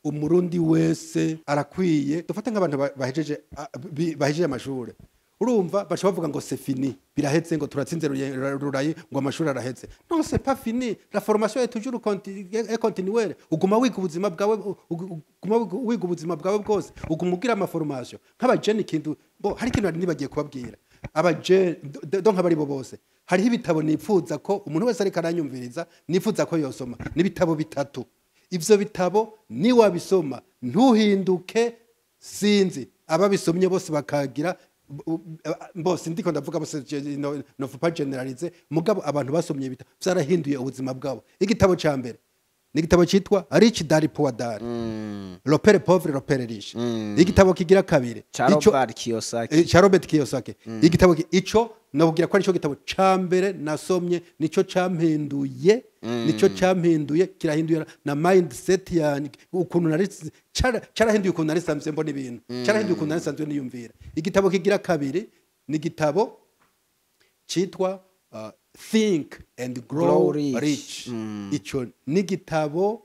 Umurundi wese arakwiye, dufate nk'abantu bahejeje amashure, urumva baca bavuga ngo c'est fini, birahetse, ngo turatsinze rurayi, ngo amashuri arahetse. Non, c'est pas fini, la formation est toujours est continuelle. Uguma wiga ubuzima bwawe, uguma wiga ubuzima bwawe bwose, uguma ugira ama formation. Nk'abajene, ikintu bo hari ikintu nari nibagiye kubabwira, abajene, donc abari bo bose, hariho ibitabo nipfuza ko umuntu wese ariko aranyumviriza, nifuza ko yosoma. N'ibitabo bitatu. Ivyo bitabo niwabisoma ntuhinduke. Sinzi ababisomye bose bakagira bose, ndiko ndavuga bose, ne faut pas généraliser, mugabo abantu basomye ibitabo vyarahinduye ubuzima bwabo. Igitabo ca mbere ni igitabo citwa Rich Dad Poor Dad, Le père pauvre, le père riche. Igitabo kigira kabiri Ca Robert Kiyosaki. Ca Robert Kiyosaki. Igitabo ico nabwira ko arico gitabo ca mbere nasomye, nico campinduye, nico campinduye, kirahinduye na mindset yanjye, ukuntu nari carahinduye ukuntu nari sanzwe mbona ibintu, carahinduye ukuntu nari sanzwe niyumvira. Igitabo kigira kabiri ni igitabo citwa Think and Grow, Grow Rich. Rich. Ico ni igitabo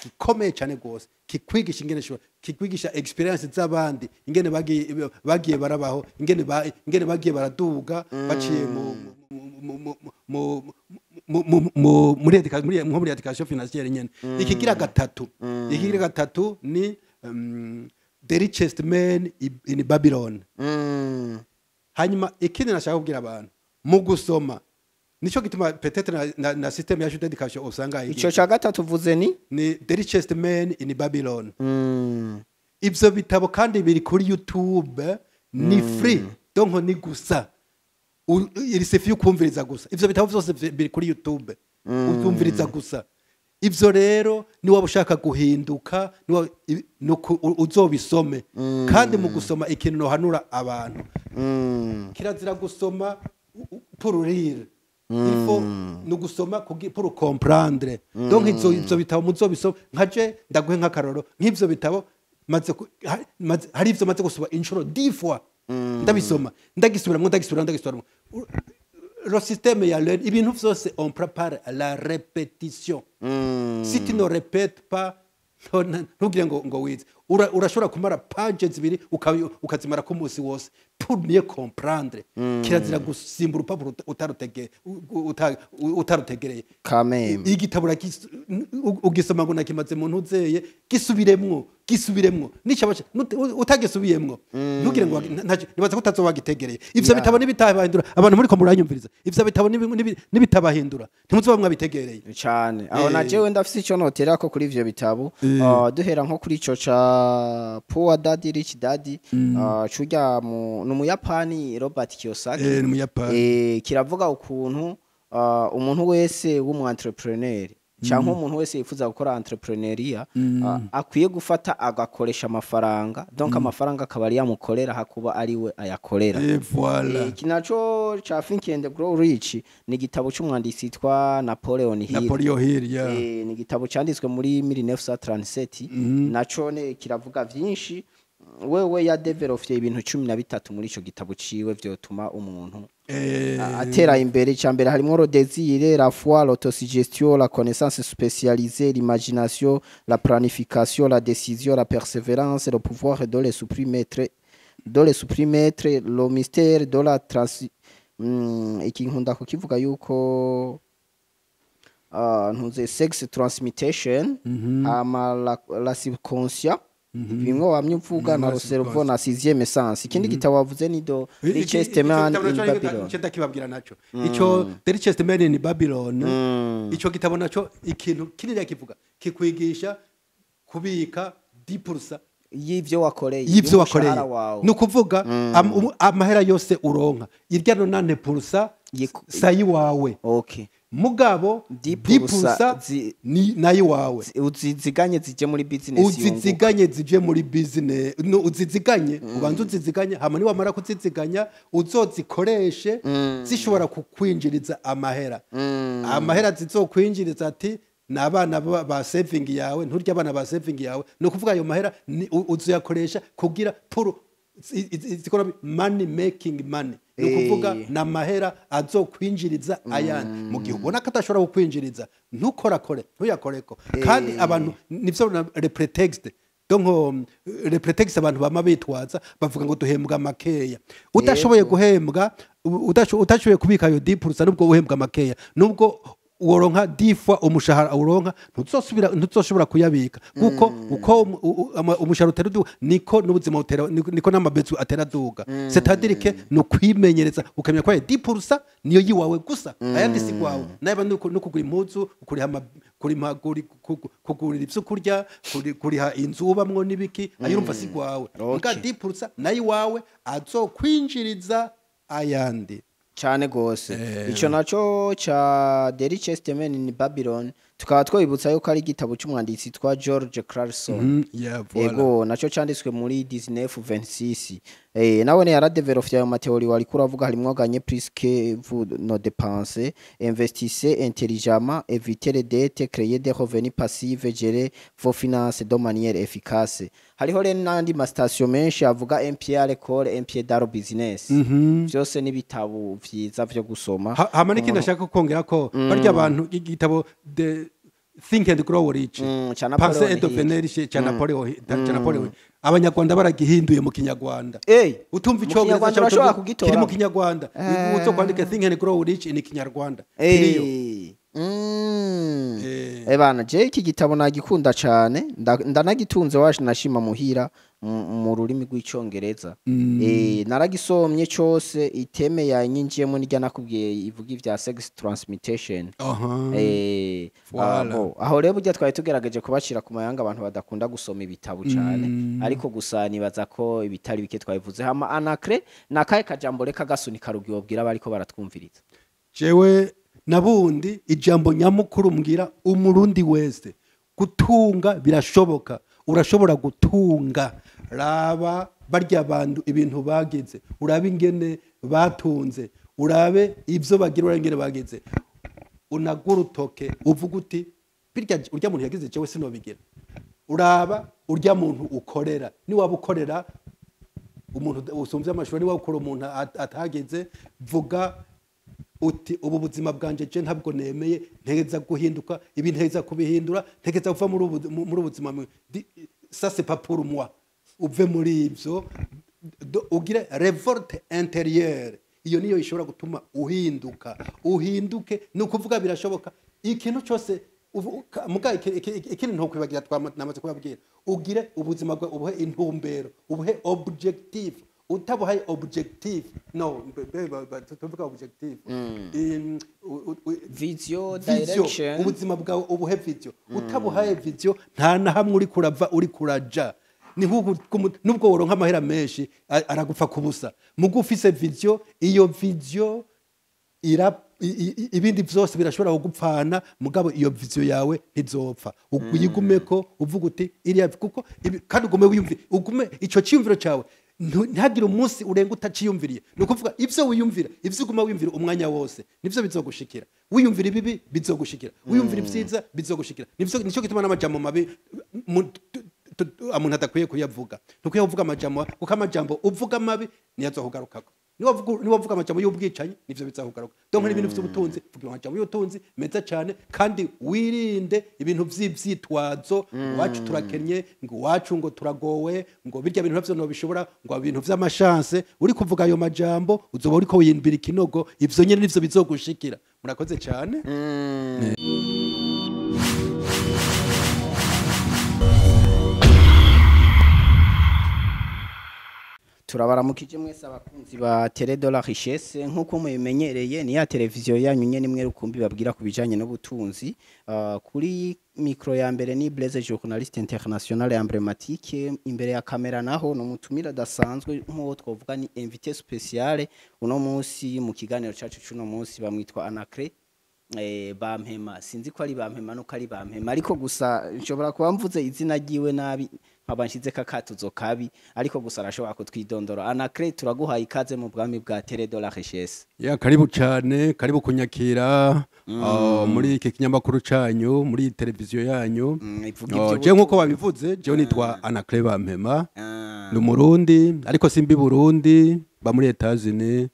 gikomeye cyane rwose, kikwigisha ingene kikwigisha experience z'abandi, ingene bagiye barabaho, ingene bagiye baraduga baciye mu mu mu mu mu mu mu muri nko muri éducation financière nyene. Ikigira gatatu ni The Richest Man in Babylon. Hanyuma ikindi nashaka kubwira abantu mu gusoma, nico gituma peut-être na système yacu d'éducation usanga Ico ca gatatu uvuze ni? Ni The Richest Man in Babylon. Ivyo bitabo kandi biri kuri YouTube, ni free, donc ni gusa il suffit ukumviriza gusa. Ivyo bitabo vyose biri kuri YouTube, ukumviriza gusa. Ivyo rero niwaba ushaka guhinduka, uzobisome. Kandi mu gusoma, ikintu nohanura abantu, kirazira gusoma pour rire, il faut ni ugusoma pour comprendre. Donc ivyo bitabo muzobisoma. Nkaje ndaguhe nk'akaroro, nk'ivyo bitabo hari ivyo maze gusoma inshuro 10 fois, ndabisoma, ndagisubiramwo, ndagisubiramwo, ndagisubiramwo. Le système ya learn, ibintu vyose on prépare la répétition. Si tu ne répètes pas, ntugire ngo wize. Urashobora kumara page zibiri, ukazimara ku munsi wose pour mieux comprendre. Kirazira gusimba urupapuro utarutegereye. Kameme. Igitabo ugisoma ngo nakimaze mu ntuzeye, gisubiremwo, gisubiremwo. Nicaba utagisubiyemwo, ntugire ngo nibaza ko utazoba wagitegereye. Ivyo bitabo nibitabahindura, abantu muri ko muranyumviriza, ivyo bitabo nibitabahindura, ntimuzoba mwabitegereye. Cane aho na jewe ndafise ico notera ko kuri ivyo bitabo. Duhera nko kuri ico ca Poor Daddy Rich Daddy, curya ni umuyapani Robert Kiyosaki. Ni umuyapani. Kiravuga ukuntu umuntu wese w'umu entrepreneur cyangwa umuntu wese yifuza gukora entrepreneuriat akwiye gufata agakoresha amafaranga, donc amafaranga akaba ari yamukorera hakuba ari we ayakorera. Et voilà. Iki naco ca Think and Grow Rich ni igitabo c'umwanditsi yitwa Napoleon Hill. Napoleon Hill, yeah. Ni igitabo canditswe muri 1937. Naco ne kiravuga vyinshi. Wewe yadevelopye ibintu 13 muri ico gitabo ciwe vyotuma umuntu atera imbere. Icya mbere harimo le désir, la foi, l'autosuggestion, la connaissance spécialisée, l'imagination, la planification, la décision, la persévérance, le pouvoir de l'esprit maître, de l'esprit maître, le mystère de la trans iki nkunda kukivuga yuko ntuze sex transmutation, hama la subconscient, bimwe wamye uvuga, na La cerveau na sixième sens. Ikindi gitabo wavuze ni The Richest Man in Babylon. Icyo ndakibabwira naco, ico The Richest Man in Babylon, ico gitabo naco ikintu kinini kivuga, kikwigisha kubika 10% y'ivyo wakoreye, y'ivyo wakoreye. Y'umushahara wawe. Ni ukuvuga amahera yose uronka, irya 90% sayi wawe. Mugabo 10% 10% ni nayo iwawe. Uziziganye zije muri business yunguka. Uziziganye zije muri business, no, uziziganye, ubanza uziziganye, hama niwamara kuziziganya uzozikoreshe zishobora kukwinjiriza amahera. Amahera zizokwinjiriza, ati ni abana ba saving yawe, nturya abana ba saving yawe. Ni ukuvuga ayo mahera uzoyakoresha kugira pour It's gonna be money making money. Ni ukuvuga ni amahera azokwinjiriza ayandi. Mu gihe ubona ko atashobora kukwinjiriza, ntukorakore, ntuyakoreko. Kandi abantu nivyo le prétexte, donc le prétexte abantu bama bitwaza, bavuga ngo duhembwa makeya. Udashoboye guhembwa, utashoboye kubika ayo 10%, nubwo uhembwa makeya, nubwo woronka 10 fois umushahara uronka, ntuzosubira, ntuzoshobora kuyabika, kuko uko umushahara utera uduga niko n'ubuzima butera, niko n'ama besoins atera aduga. C'est-à-dire que ni ukwimenyereza, ukamenya ko ayo 10% niyo yiwawe gusa, ayandi si gwawe. Naba no kugura impuzu, kuriha kugurira ivyo kurya, kuriha inzu ubamwo n'ibiki, ayo urumva si gwawe. Muga 10% nayo iwawe azokwinjiriza ayandi. Cyane gose. Ico naco ca The Richest Man in Babylon, tukaba twibutsa yuko ari igitabo cy'umwanditsi twa George Clason. Yeah, voilà. Ego, naco canditswe muri 1926. Nawe ne yaradevelopye ayo ma théories wari kuravuga, harimwo gagner plus que vous ne dépensez, investissez intelligemment, évitez les dettes, créer des revenus passifs, gérer vos finances de manière efficace. Hariho rero n'andi ma citations menshi avuga un pied à l'école, un pied dans le business. Vyose n'ibitabo vyiza vyo gusoma. Hama n'ikindi ashaka kongera ko barya abantu, igitabo The Think and Grow Rich, ca Penser Napoleon et Hill. devenir riche, ca Napoleon Hill. Abanyarwanda baragihinduye mu Kinyarwanda. Utumva Mu Icyongereza Kinyarwanda cyangwa urashobora kiri mu kugitora. Kinyarwanda, uzo kwandika Think and Grow Rich in Kinyarwanda, kiriyo. Bana, je iki gitabo nagikunda cane, ndanagitunze waje nashima muhira mu rurimi rw'Icongereza. Naragisomye cose. I thème yanyinjiyemo nirya nakubwiye ivuga ivya sex transmutation. Voilà. Abo aho rero burya twari tugerageje kubacira ku mayanga abantu badakunda gusoma ibitabo cane, ariko gusa nibaza ko ibitari bike twabivuze. Hama Anacre, nakaye kajambo reka gasunika rugi wobwira bariko baratwumviriza? Jewe nabundi ijambo nyamukuru mbwira Umurundi wese: gutunga birashoboka, urashobora gutunga. Raba barya bantu ibintu bagize, urabe ingene batunze, urabe ibyo bagira, urabe ingene bagize, unagura utoke uvuga uti: "Birya urya muntu yagize, jewe sinobigira." Uraba urya muntu ukorera, niwaba ukorera umuntu usumvye amashuri, niwaba ukora umuntu atageze, vuga uti: "Ubu buzima bwanje je ntabwo nemeye, ntegeza guhinduka ibi, ntegeza kubihindura, ntegeza kuva muri ubu buzima ça c'est pas pour moi." Uve muri ivyo, ugire révolte intérieure. Iyo niyo ishobora gutuma uhinduka, uhinduke. Ni ukuvuga birashoboka ikintu cyose. Muga ikindi ntukwibagira, namaze kubabwira, ugire ubuzima bwawe ubuhe intumbero, ubuhe objectif. Utabuhaye objectif, no tuvuga objectif. Vision, vision, direction. Ubuzima bwawe ubuhe vision. Utabuhaye vision, nta na hamwe uri kurava, uri kuraja. Ni nk'uku nubwo woronka amahera menshi, aragupfa kubusa. Mugu ufise vision, iyo vision ira ibindi vyose birashobora kugupfana, mugabo iyo vision yawe ntizopfa. Uyigumeko, uvuga uti iriya, kuko kandi ugume wiyumvire, ugume ico ciyumviro cawe, ntihagire umunsi urenga utaciyumviriye. Ni ukuvuga ivyo wiyumvira, ivyo uguma wiyumvira umwanya wose, nivyo bizogushikira. Wiyumvira ibibi bizogushikira, wiyumvira ivyiza bizogushikira. Nivyo, nico gituma n'amajambo mabi umuntu adakwiye kuyavuga. Ntukwiye kuvuga amajambo, kuko amajambo uvuga mabi niyo azokugarukako. Niba uvuga amajambo y'ubwicanyi, nivyo bizakugaruka. Donc n'ibintu vy'ubutunzi, vuga amajambo y'ubutunzi meza cyane, kandi wirinde ibintu vy'ivyitwazo: iwacu turakennye, ngo iwacu ngo turagowe, ngo birya bintu navyo ntobishobora, ngo ibintu vy'ama chance. Uri kuvuga ayo majambo, uzoba uriko wiyimbira ikinogo. Ivyo nyene nivyo bizogushikira. Murakoze cyane. Turabaramukije mwese abakunzi ba Télé de la Richesse. Nk'uko mubimenyereye, ni ya televiziyo yanyu nyene imwe rukumbi babwira ku bijanye n'ubutunzi. Kuri micro ya mbere ni Blaise, journaliste international emblématique. Imbere ya kamera naho ni umutumira adasanzwe, nk'uwo twovuga ni invité spécial uno munsi mu kiganiro cacu c'uno munsi. Bamwitwa Anacre Bampema. Sinzi ko ari Bampema nuko ari Bampema, ariko gusa nshobora kuba mvuze izina ryiwe nabi, nkaba nshize kakatuzo kabi, ariko gusa arashobora kutwidondora. Anacre, turaguhaye ikaze mu bwami bwa Télé de la Richesse. Ya, karibu cyane, karibu kunyakira muri iki kinyamakuru canyu, muri iyi televiziyo yanyu. Ivuga Je ivy'ubutunzi. nkuko wabivuze, jewe nitwa Anacre Bampema. Ndi Umurundi, ariko simba i Burundi, mba muri Etats-Unis,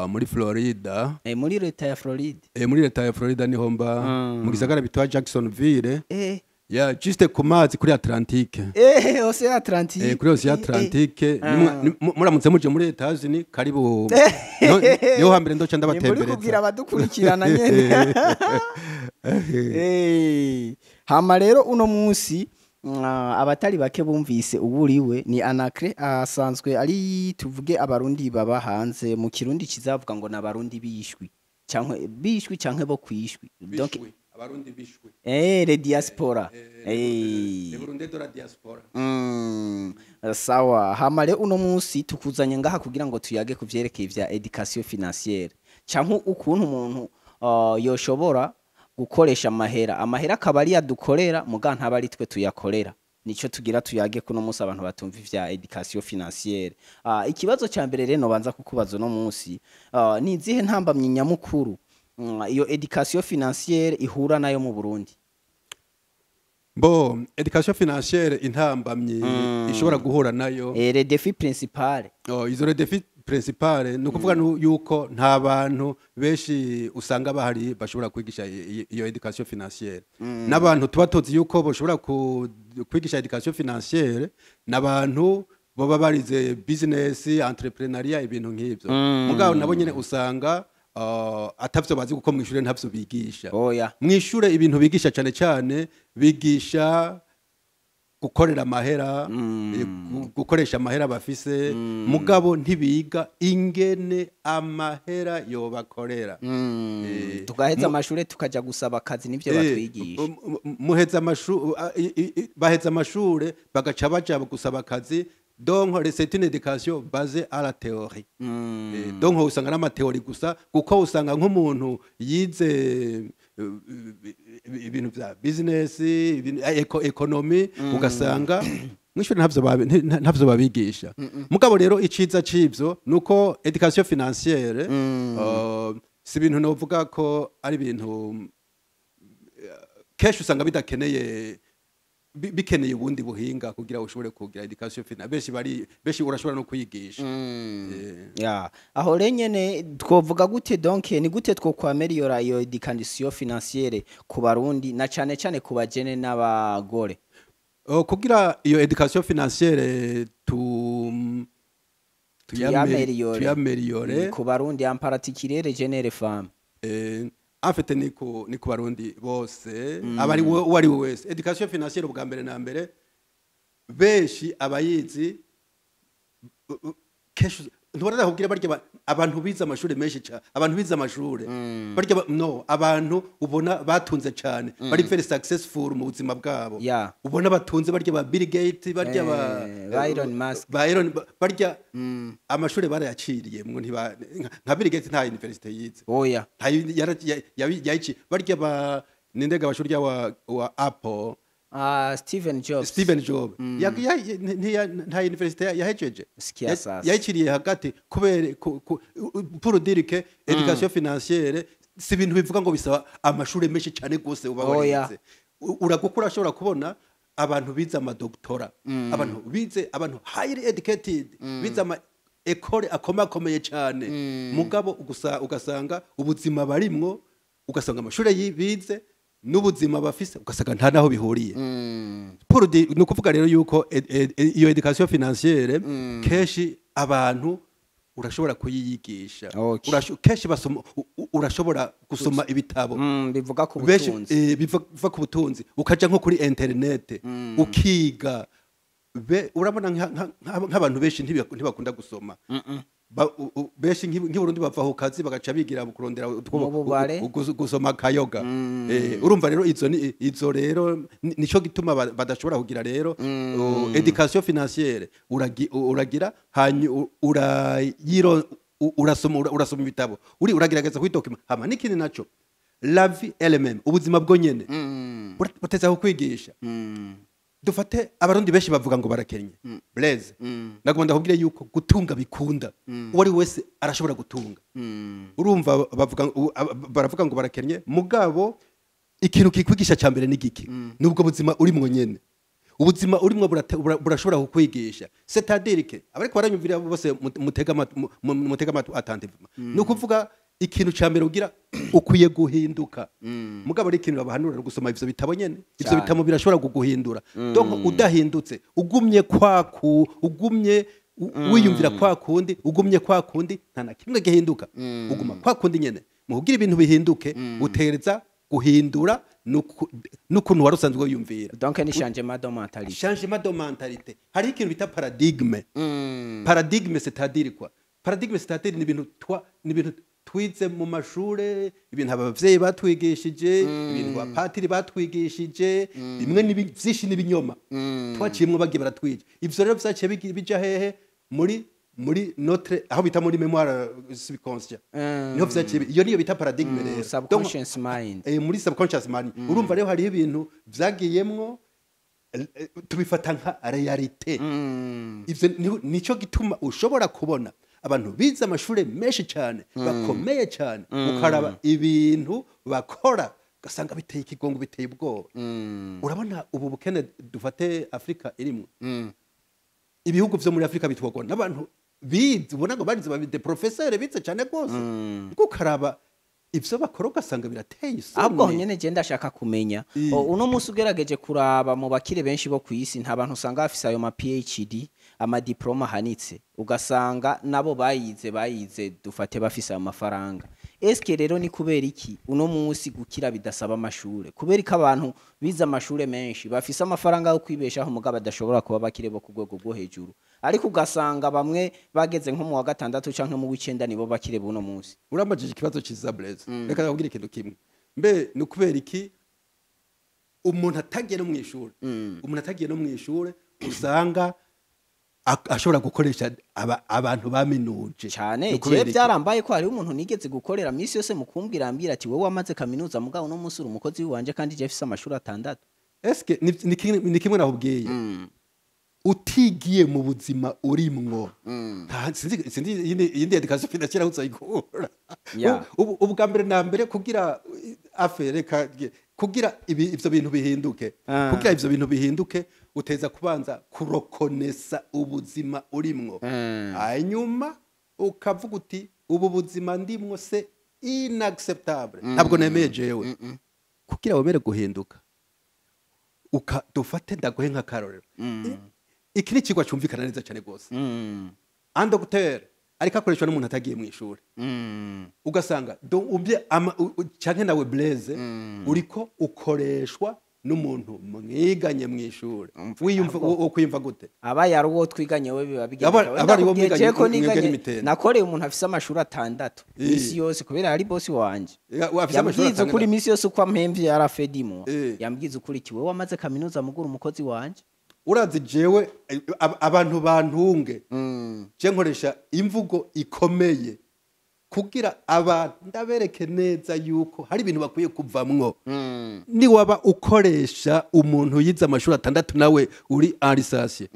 muri Florida. Muri leta ya Floride. Muri leta ya Florida niho mba, mu gisagara bitwa Jacksonville. Ya, juste ku mazi, kuri Atlantique. Océan Atlantique. Kuri Océan Atlantique. Muramutse muje muri Etats-Unis, karibu. Niho hambere ndoca Ni muri kubwira ndabatembereza. abadukurikirana nyene. Hama rero uno munsi abatari bake bumvise uburiwe ni Anacre, asanzwe ari, tuvuge, Abarundi baba hanze. Mu Kirundi kizavuga ngo n'Abarundi bishwi canke bishwi canke bo kwishwi, donc Bishwi, Abarundi bishwi. Les diaspora. Les Burundais de la diaspora. Sawa, hama rero uno munsi tukuzanye ngaha kugira ngo tuyage ku vyerekeye vya éducation financière canke ukuntu umuntu yoshobora gukoresha amahera, amahera akaba ari yadukorera, muga ntaba ari twe tuyakorera. Nico tugira tuyage kuno munsi, abantu batumva ivya éducation financière. Ikibazo ca mbere rero nobanza kukubaza uno munsi, ni izihe ntambamyi nyamukuru iyo éducation financière ihura nayo mu Burundi? Bon, éducation financière, intambamyi ishobora guhura nayo, Les défis principales. Oh, izo les défis principale ni ukuvuga yuko nta bantu benshi usanga bahari bashobora kwigisha iyo éducation financière. N'abantu tuba tuzi yuko bashobora kwigisha éducation financière n'abantu baba barize business, entrepreneuriat, ibintu nk'ivyo. Mugabo nabo nyene usanga atavyo bazi, kuko mw'ishure ntavyo bigisha. Oya. Mw'ishure ibintu bigisha cane cane, bigisha gukorera amahera, gukoresha amahera bafise, mugabo ntibiga ingene amahera yobakorera. Tugaheza amashure tukaja gusaba akazi, nivyo batwigisha. Muheza baheza amashure bagaca baja gusaba akazi. Donc c'est une éducation basée à la théorie. Donc usanga n'ama théories gusa, kuko usanga nk'umuntu yize ibintu vya business, économie, ugasanga mw'ishuri ntavyo babigisha. Mugabo rero iciza c'ivyo nuko éducation financière, si ibintu novuga ko ari ibintu kenshi usanga bidakeneye, bikeneye ubundi buhinga kugira ushobore kugira éducation financière. Benshi bari benshi urashobora no kwigisha. Ya, aho rero nyene twovuga gute, donc ni gute twokwameliyora iyo éducation financière ku Barundi, na cane cane ku bajene n'abagore? Oh, kugira iyo éducation financière tu Tuyameliyore. Tuyameliyore. Ku Barundi, en particulier les jeunes et les femmes. En fait ni ku Barundi bose, abari uwo ari we wese. Éducation financière, ubwa mbere na mbere, benshi abayizi kenshi ntubona kubwira barya abantu bize amashuri menshi cyane, abantu bize amashuri barya no abantu ubona batunze cyane, bari very successful mu buzima bwabo, ubona batunze, barya ba Bill Gates, barya ba Ba Elon Musk. Ba Elon, barya amashuri barayaciriye mwo, ntiba nka Bill Gates nta university yize. Oya. Nta yayici barya ba nindega bashuri wa Apple. Steven Jobs. Steven Jobs nta university yahejeje. Sikia sasa. Yayiciriye hagati kubera pour dire que éducation financière si ibintu bivuga ngo bisaba amashuri menshi cyane gose uba Oya. warize. Uragukura, ashobora kubona abantu bize amadoktora, abantu bize, abantu highly educated, bize ama école akomakomeye cyane, mugabo gusa ugasanga ubuzima barimwo, ugasanga amashuri bize n'ubuzima bafise, ugasanga nta naho bihuriye. Ni ukuvuga rero yuko iyo éducation financière kenshi abantu urashobora kuyiyigisha. Kenshi basoma, urashobora gusoma ibitabo Bivuga ku benshi butunzi. Biva ku butunzi, ukaja nko kuri internet ukiga. Urabona nk'abantu benshi ntibakunda gusoma. Benshi nk'i Burundi bava ku kazi bagaca bigira kurondera Mu bubare. Gusoma akayoga. Urumva rero izo ni izo rero nico gituma badashobora kugira rero éducation financière. Uragira urayiro, urasoma, urasoma ibitabo, uri uragerageza kwidokima. Hama n'ikindi naco, la vie elle-même, ubuzima bwo nyene buteza kukwigisha. Dufate Abarundi benshi bavuga ngo barakenye. Blaise, nagomba ndakubwire yuko gutunga bikunda, uwo ari wese arashobora gutunga. Urumva bavuga baravuga ngo barakenye, mugabo ikintu kikwigisha cya mbere ni giki? Nubwo buzima urimwo nyene. Ubuzima urimwo burashobora kukwigisha. C'est-à-dire que abariko baranyumvira bose, mutega amatwi attentivement. Ni ukuvuga, ikintu ca mbere ugira, ukwiye guhinduka. Mugabo ari ikintu babahanurira gusoma ivyo bitabo nyene. Ivyo bitabo birashobora kuguhindura. Donc udahindutse, ugumye kwaku, ugumye wiyumvira kwa kundi, ugumye kwa kundi, nta na kimwe gihinduka, uguma kwa kundi nyene. Mu kugira ibintu bihinduke, utegereza guhindura n'ukuntu wari usanzwe wiyumvira. Donc ni changement de mentalité. Changement de mentalité. Hariho ikintu bita paradigme. Paradigme, c'est-à-dire quoi? Paradigme, c'est-à-dire ni ibintu twize mu mashure, ibintu abavyeyi batwigishije, ibintu abapatiri batwigishije, bimwe vyinshi n'ibinyoma twaciyemwo, bagiye baratwica. Ivyo rero vyaciye bija hehe? Muri notre, aho bita muri mémoire subconscient, niho vyaciye. Iyo niyo bita paradigme rero. Subconscious mind. Muri subconscious mind. Urumva rero hariho ibintu vyagiyemwo, tubifata nka réalité. Ivyo nico gituma ushobora kubona abantu bize amashure menshi cyane, bakomeye cyane, ukaraba ibintu bakora ugasanga biteye ikigongo, biteye ubwoba. Urabona ubu bukene dufate Afurika irimwo, ibihugu vyo muri Afurika bitwagwa n'abantu bize, ubona ngo barize, babide professeur, bize cyane rwose, ukaraba ivyo bakora ugasanga birateye isoni. Ahubwo aho nyene je ndashaka kumenya, uno munsi ugerageje kuraba mu bakire benshi bo ku isi, nta bantu usanga bafise ayo ma PhD, amadiploma ahanitse, ugasanga nabo bayize dufate bafise ayo mafaranga. Eske rero ni kubera iki uno munsi gukira bidasaba amashure? Kubera ko abantu bize amashure menshi bafise amafaranga yo kwibeshaho, mugabo badashobora kuba bakire bo ku rwego rwo hejuru, ariko ugasanga bamwe bageze nko mu wa gatandatu canke mu w'icenda nibo bakire buno munsi? Urambajije ikibazo ciza, Blaise. Reka ndakubwira ikintu kimwe. Mbe ni ukubera iki umuntu atagiye no mw'ishure, umuntu atagiye no mw'ishure usanga ashobora gukoresha abantu baminuje? Cyane. Ni ukubera Je iki? Byarambaye ko hariho umuntu nigeze gukorera misi yose, mu kumbwira ambwira ati: "Wowe wamaze kaminuza, mugabo uno munsi uri umukozi wanje, kandi je mfise amashuri atandatu." Eske ni kimwe nakubwiye, utigiye mu buzima urimwo, sinzi iyindi éducation financière aho uzayikura. Ubu bwa mbere na mbere, kugira afere kugira ivyo bintu bihinduke, kugira ivyo bintu bihinduke, uteza kubanza kurokonesa ubuzima urimwo, hanyuma ukavuga uti: "Ubu buzima ndimwo c'est inacceptable, ntabwo nemeye jewe." Kugira wemere guhinduka, uka dufate ndaguhe nk'akarorero. Iki ni ikigwa cyumvikana neza cyane rwose. Un docteur ariko akoreshwa n'umuntu atagiye mu ishuri, ugasanga ubye canke nawe Blaise uriko ukoreshwa n'umuntu mwiganye mu ishuri, wiyumva wo kwiyumva gute? Aba yari uwo twiganye we biba bigenda. Aba ari uwo mwiganye, ko mwiganye niganye imitende. Nakoreye umuntu afise amashuri atandatu misi yose kubera ari bosi wanje. Ya, afise amashuri Yambwiza ukuri atandatu. misi yose uko ampemvye yarafedimo. Yambwiza ukuri iti: "Wowe wamaze kaminuza, mugura umukozi wanje." Urazi jewe, abantu bantunge, je nkoresha imvugo ikomeye kugira abantu ndabereke neza yuko hari ibintu bakwiye kuvamwo. Niwaba ukoresha umuntu yize amashuri atandatu, nawe uri arisasiye,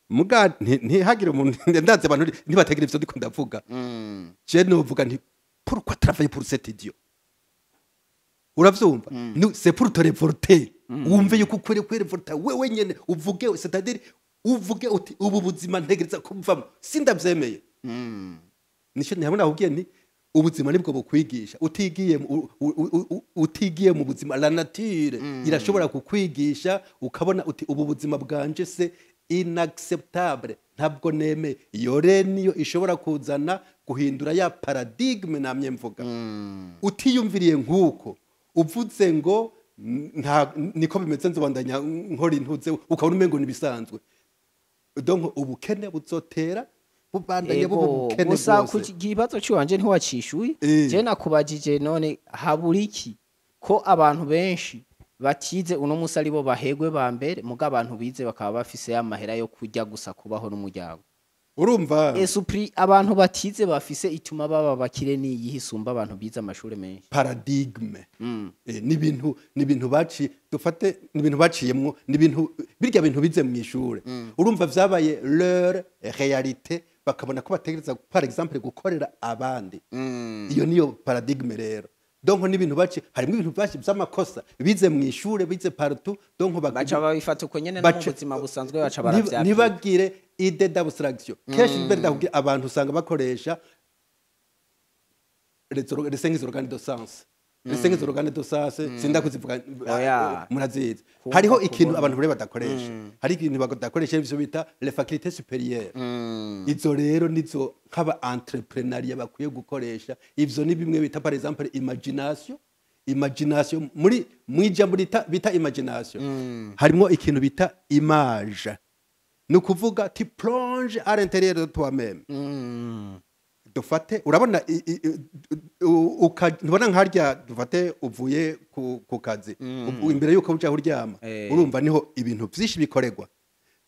muga ntihagire umuntu, ndazi abantu ntibategera ivyo ndiko ndavuga. Je novuga nti: "Pourquoi travailler pour cet idiot?" Uravyumva? C'est pour te révolter, wumve yuko ukwiriye kwirevolta wewe nyene, uvuge, c'est-à-dire uvuge uti: "Ubu buzima ntegereza kuvamo, sindavyemeye." Nico ntihamwe nakubwiye nti ubuzima nibwo bukwigisha. Utigiye mu buzima, la nature irashobora kukwigisha, ukabona uti: "Ubu buzima bwanje c'est inacceptable, ntabwo nemeye." Iyo rero niyo ishobora kuzana guhindura ya paradigme namye mvuga. Utiyumviriye nk'uko uvuze ngo nta niko bimeze, nzobandanya nkora intuze, ukabona umengo nibisanzwe. Donc ubukene buzotera bubandanye buba Ego, ubukene gusa ku bwose. kibazo ciwanje ntiwacishuye. Je nakubajije: none habura iki ko abantu benshi batize uno musi aribo bahegwe ba mbere, muga abantu bize bakaba bafise amahera yo kurya gusa, kubaho n'umuryango? Urumva, Esprit abantu batize bafise ituma baba bakire niyihe isumba abantu bize amashuri menshi? Paradigme. Ni ibintu baci dufate, ni ibintu baciyemwo, ni ibintu birya bintu bize mu ishure. Urumva vyabaye leur réalité, bakabona ko bategereza par exemple gukorera abandi. Iyo niyo paradigme rero. Donc n'ibintu baci, harimo ibintu baci by'amakosa bize mu ishure, bize partout, donc Baca babifata uko nyene, no mu buzima busanzwe baca baravyapika. Ntibagire idée d'abstraction. Kenshi mbere ndakubwira, abantu usanga bakoresha les cinq organes de sens, les cinq organes de sens, sindakuzivuga. Oya. Murazizi. Kumva, Hariho ikintu kubona. abantu rero badakoresha, hari ikintu badakoresha, ivyo bita les facultés supérieures. Izo rero nizo nk'aba entrepreneuriat bakwiye gukoresha. Ivyo ni bimwe bita, par exemple, imagination. Imagination, muri mwijambo bita imagination harimo ikintu bita image, ni ukuvuga tu plonges à l'intérieur de toi-même. Dufate urabona ntubona nkarya, dufate uvuye ku kazi, imbere yuko uja kuryama, urumva niho ibintu vyinshi bikorerwa.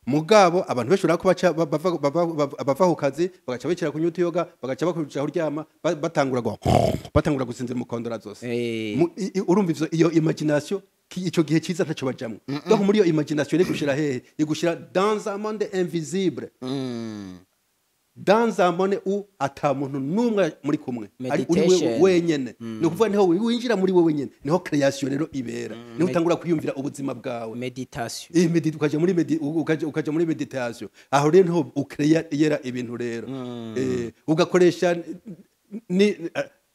Mugabo abantu benshi urako baca bava ku kazi, bagaca bicara kunywa utuyoga, bagaca bakuja kuryama, batangura gusinzira mu kondora zose. Urumva ivyo, iyo imagination, ico gihe ciza ntaco bajamwo. Donc muri iyo imagination iri gushira hehe? Igushira dans un monde invisible, dans un monde où ata muntu n'umwe muri kumwe, ari uri Meditation. wenyene. Ni ukuvuga niho winjira muri wewe wenyene, niho création rero ibera, niho utangura kwiyumvira ubuzima bwawe. Meditation. Ukaja muri méditation. Aho rero niho ukreya yera ibintu rero. Ugakoresha ni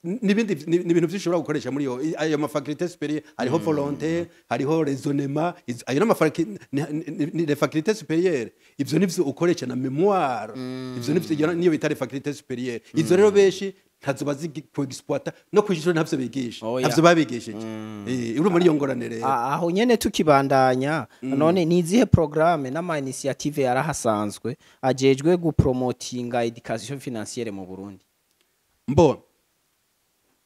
n'ibindi, ni ibintu byinshi ushobora gukoresha muri iyo ayo ma facultés supérieures. Hariho volonté, hariho raisonnement, ayo n'ama ni les facultés supérieures. Ivyo nivyo ukoresha na mémoire, ivyo nivyo, iyo niyo bita les facultés supérieures. Izo rero benshi ntazo bazi ku exploiter, no kw'ishuri ntavyo bigisha. Oya. Ntavyo babigishije. Uri muri iyo ngorane rero. Aho nyene tukibandanya, none ni izihe programme n'ama initiative yarahasanzwe ajejwe gupromotinga éducation financière mu Burundi? Mbo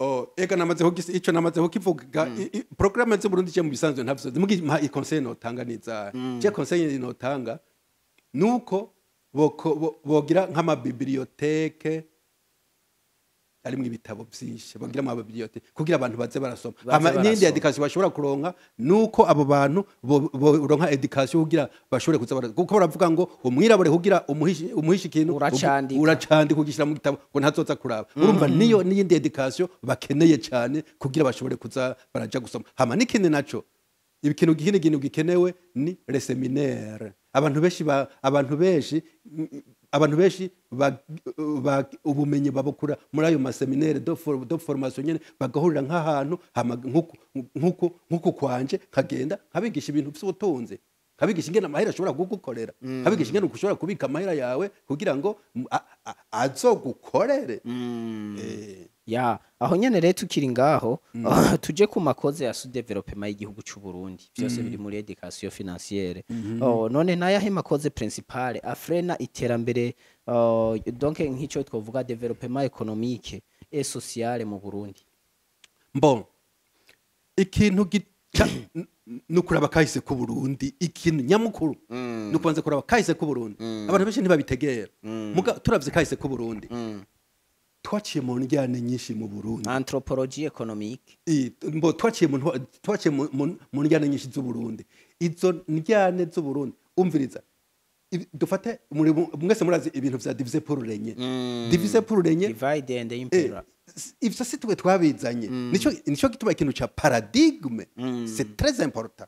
oh, ega namaze kugis ico namaze kukivuga. Programme z'u Burundi je mu bisanzwe ntavyo mugi mpa. I conseil notanga niza, je conseil notanga nuko bogira nk'ama bibliothèque arimwo ibitabo vyinshi, bagira ama bibliothèque kugira abantu baze barasoma. Baze Hama n'iyindi barasoma. éducation bashobora kuronka, nuko abo bantu boronka éducation kugira bashobore kuza kuko baravuga ngo umwirabure kugira umuhishe ikintu Uracandika. Uracandika ugishyira mu gitabo ngo ntazoza kuraba. Urumva niyo n'iyindi éducation bakeneye cyane kugira bashobore kuza baraja gusoma. Hama n'ikindi naco, ikintu ikindi kintu gikenewe ni les séminaires. Abantu benshi ubumenyi babukura muri ayo ma séminaires de formation nyene, bagahurira nk'ahantu, hama nkuku kwanje nkagenda nkabigisha ibintu by'ubutunzi, nkabigisha ingene amahera ashobora kugukorera, nkabigisha ingene ushobora kubika amahera yawe kugira ngo azogukorere. Ya, aho nyene rero tukiri ngaho, tuje ku ma causes ya sous-développement y'igihugu c'u Burundi. Vyose biri muri éducation financière. Oh, none nayahe ma causes principales afrena iterambere, oh, donc nk'ico twovuga développement économique et social mu Burundi? Bon, ikintu gica ni ukuraba kahise k'u Burundi. Ikintu nyamukuru ni ukubanza kuraba kahise k'u Burundi. Abantu benshi ntibabitegera. Muga turavye kahise k'u Burundi, twaciye mu njyane nyinshi mu Burundi. Anthropologie économique. Mbo twaciye mu njyane nyinshi z'u Burundi. Izo njyane z'u Burundi, umviriza, dufate mwese murazi ibintu vya diviser pour régner, diviser pour régner. Divide and impera. Ivyo si twe twabizanye. Nico gituma ikintu ca paradigme, c'est très important.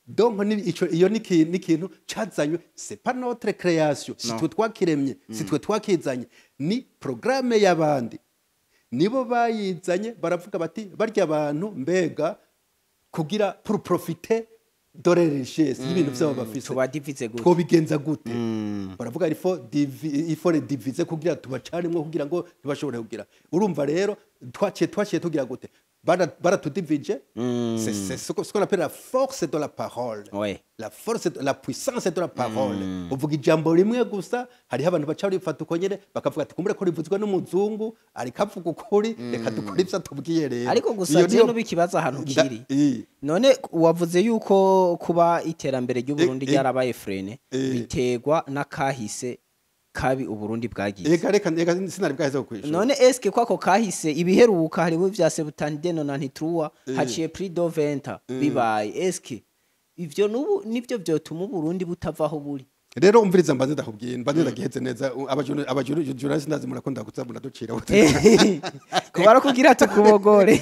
Donc ni ico, iyo ni ikintu cazanywe, c'est pas notre création, si twe twakiremye, si twe twakizanye, ni programme y'abandi, nibo bayizanye. Baravuga bati barya abantu mbega kugira pour profiter de leur richesse, y'ibintu vyabo bafise, Tubadivize gute? Twobigenza gute? Baravuga il faut les diviser kugira tubacanimwo, kugira ngo ntibashobore kugira. Urumva rero twaciye tugira gute? Baratudivije. C'est ce qu'on appelle la force de la parole, la force de, la puissance de la parole. Uvuga ijambo rimwe gusa, hariho abantu baca barifata uko nyene, bakavuga ati kumbure ko rivuzwe n'umuzungu ariko avuga ukuri, reka dukore ivyo atubwiye. Rero Ariko gusa iyo je nubikibaza ahantu kiri. None wavuze yuko kuba iterambere ry'u Burundi ryarabaye freiné biterwa n'akahise kabi Uburundi bwagize. Eka reka, eka sinari bwaheze kwishura. None eske kwako kahise, ibiheruka hariho ivya septante-deux, nonante-trois, haciye plus de 20 bibaye, eske ivyo nubu nivyo vyotuma Uburundi butavaho buri? Rero umviriza, mbanze ndakubwira, mbanze ndagiheze neza. Aba journaliste ndazi murakunda kuza muraducira. Kuba kugira tukubogore.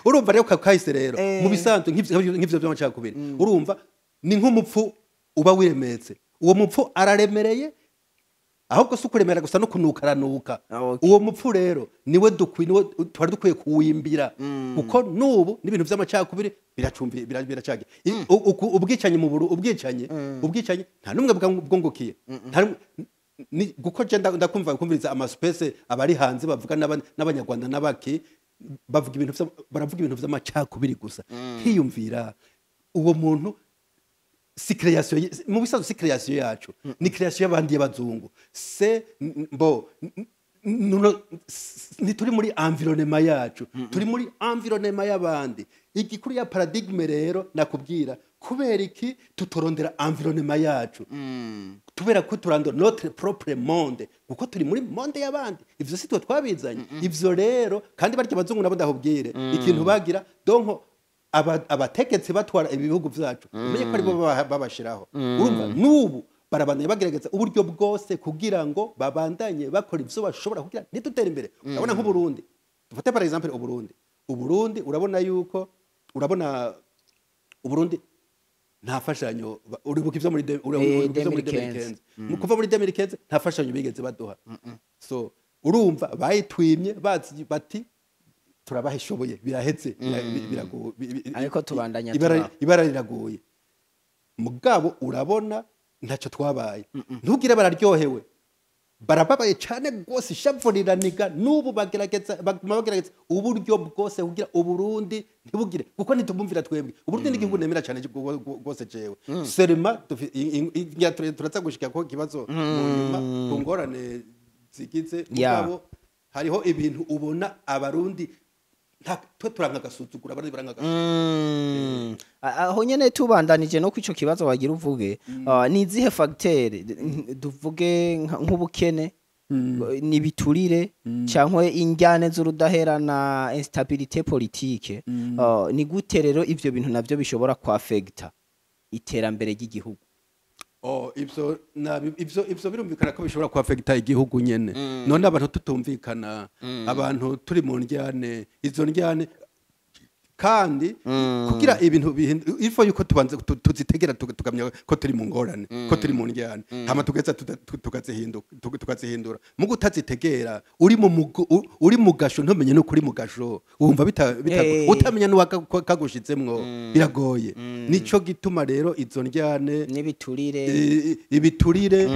Urumva rero kahise rero, mu bisanzwe nk'ivyo by'amacakubiri, urumva ni nk'umupfu uba wiremetse. Uwo mupfu araremereye, ahubwo si ukuremera gusa, no kunuka aranuka. Uwo mupfu rero niwe dukwiye, niwe twari dukwiye kuwimbira, kuko n'ubu n'ibintu by'amacakubiri biracumbi biracagiye. Ubwicanyi mu buru, ubwicanyi nta n'umwe bwungukiye. Nta ni guko je ndakumva kumviriza ama space abari hanze bavuga n'abanyarwanda n'abaki bavuga ibintu baravuga ibintu vy'amacakubiri gusa. Hiyumvira uwo muntu, si création mu bisanzwe si création yacu, ni création y'abandi y'abazungu. Se bo ntituri muri environnement yacu, turi muri environnement y'abandi. Igikuru ya paradigme rero nakubwira, kubera iki tutorondera environnement yacu? Tubera ko turandora notre propre monde, kuko turi muri monde y'abandi. Ivyo si twe twabizanye ivyo rero. Kandi barya abazungu nabo, ndakubwire ikintu bagira, donc abategetsi batwara ibihugu vyacu, umenye ko aribo babashiraho. Urumva n'ubu barabandanya bagerageza uburyo bwose kugira ngo babandanye bakora ivyo bashobora kugira ntitutere imbere. Urabona nk'Uburundi, dufate par exemple Uburundi. Uburundi urabona yuko, urabona Uburundi nta fashanyo uribuka ivyo muri uribuka ivyo muri 2015. 2015. Mu kuva muri 2015 nta fashanyo bigeze baduha. So urumva bayitwimye bazi bati turabahishoboye, birahetse, Ariko tubandanya ibara tubaho. Ibara riraguye. Mugabo urabona ntacyo twabaye. Ntugire bararyohewe, barababaye cyane rwose, ishavu riraniga. N'ubu bagerageza, baguma bagerageza uburyo bwose kugira Uburundi ntibugire, kuko ntitubumvira twebwe. Uburundi ni igihugu nemera cyane rwose jewe. Serema turaza gushika ko ikibazo mu nyuma ku ngorane zigize. Mugabo hariho ibintu ubona Abarundi twe turanka agasuzugura, Abarundi baranka agasuzugura. Aho nyene tubandanije no kwico kibazo wagira uvuge, ni izihe facteur, duvuge nk'ubukene, nibiturire cyangwa injyane z'urudahera na instabilité politique, ni gute rero ivyo bintu navyo bishobora kwaffecta iterambere ry'igihugu? Oh, ivyo ivyo birumvikana ko bishobora kuaffecta igihugu nyene. None abantu tutumvikana, abantu turi mu ndyane, izo ndyane kandi kugira ibintu ifo yuko tubanze tuzitegera, tukamenya ko turi mu ngorane, ko turi mu ndyane, hama tugeza tukazihindura. Mu gutazitegera, uri mu gasho, ntumenye no kuri mu gasho, wumva bita utamenya n'uwakagushizemwo, biragoye. Nico gituma rero izo ndyane n'ibiturire, ibiturire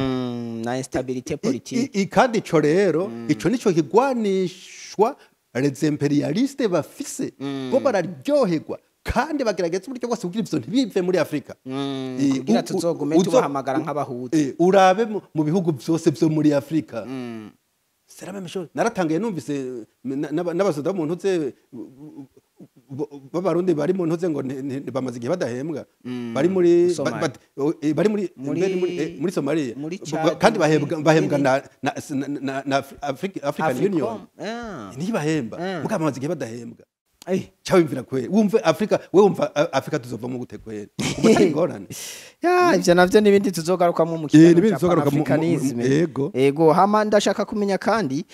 na instabilité politique. Kandi ico rero, ico nico kigwanishwa les impérialistes bafise. Bo bararyoherwa kandi bagerageza uburyo bwose kugira ivyo ntibive muri Afrika. Kugira tuzogume tubahamagara nk'abahutu. Urabe mu bihugu vyose vyo muri Afrika, c'est la même chose. Naratangaye numvise n'abasoda mu ntuze b'Abarundi bari mu ntuze ngo bamaze igihe badahembwa, bari muri Somalia. Bari muri muri Somalia. Muri Chad, kandi bahembwa, bahembwa na African Africom, Union. Ntibahemba, mugabo bamaze igihe badahembwa. Cyawimvira kweri, wumve Afrika, we wumva Afrika tuzovamo gute kweri? Ubwo atari ingorane? Ya, ivyo navyo n'ibindi tuzogarukamo mu kiganiro N'ibindi ca tuzogaruka panafricanisme. Yego. Ego, hama ndashaka kumenya kandi,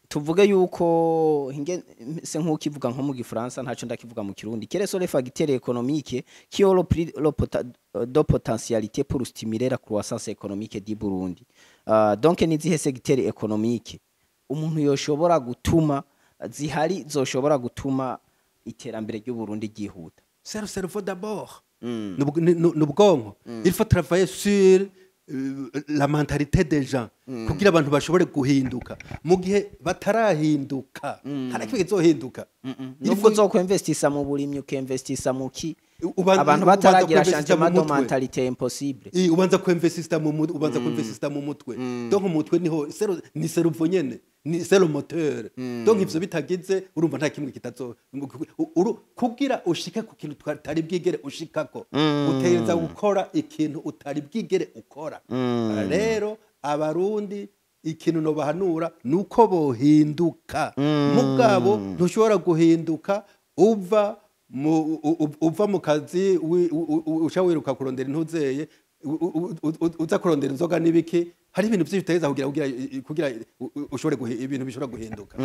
tuvuge yuko hinge se nk'ukivuga nko mu Gifaransa, ntaco ndakivuga mu Kirundi: quels sont les facteurs économiques qui ont le plus de potentialité pour stimuler la croissance économique du Burundi? Donc ni zihe secteur économique umuntu yoshobora gutuma zihari zoshobora gutuma iterambere ry'u Burundi ryihuta? C'est le cerveau d'abord. Ni ubwonko. Il faut travailler sur la mentalité des gens kugira abantu bashobore guhinduka. Mu gihe batarahinduka, nta na kimwe kizohinduka. Il Nubwo faut uzokwinvestisa mu burimyi, ukinvestisa mu ki, abantu ubanza bataragira kwinvestisa mu changement de mutwe. mentalité, impossible. Ubanza kwinvestisa mu mutwe. Donc umutwe niho ni cerveau nyene, ni c'est le moteur. Donc ivyo bitagize, urumva nta kimwe kitazo kugira ushike ku kintu utari bwigere ushikako, utegereza gukora ikintu utari bwigere ukora. Rero Abarundi ikintu nobahanura nuko bohinduka. Mugabo ntushobora guhinduka uva Uva mu kazi, uca wiruka kurondera intuzeye, uza kurondera inzoga n'ibiki. Hari ibintu byinshi utegereza kugira ushobore ibintu bishobora guhinduka.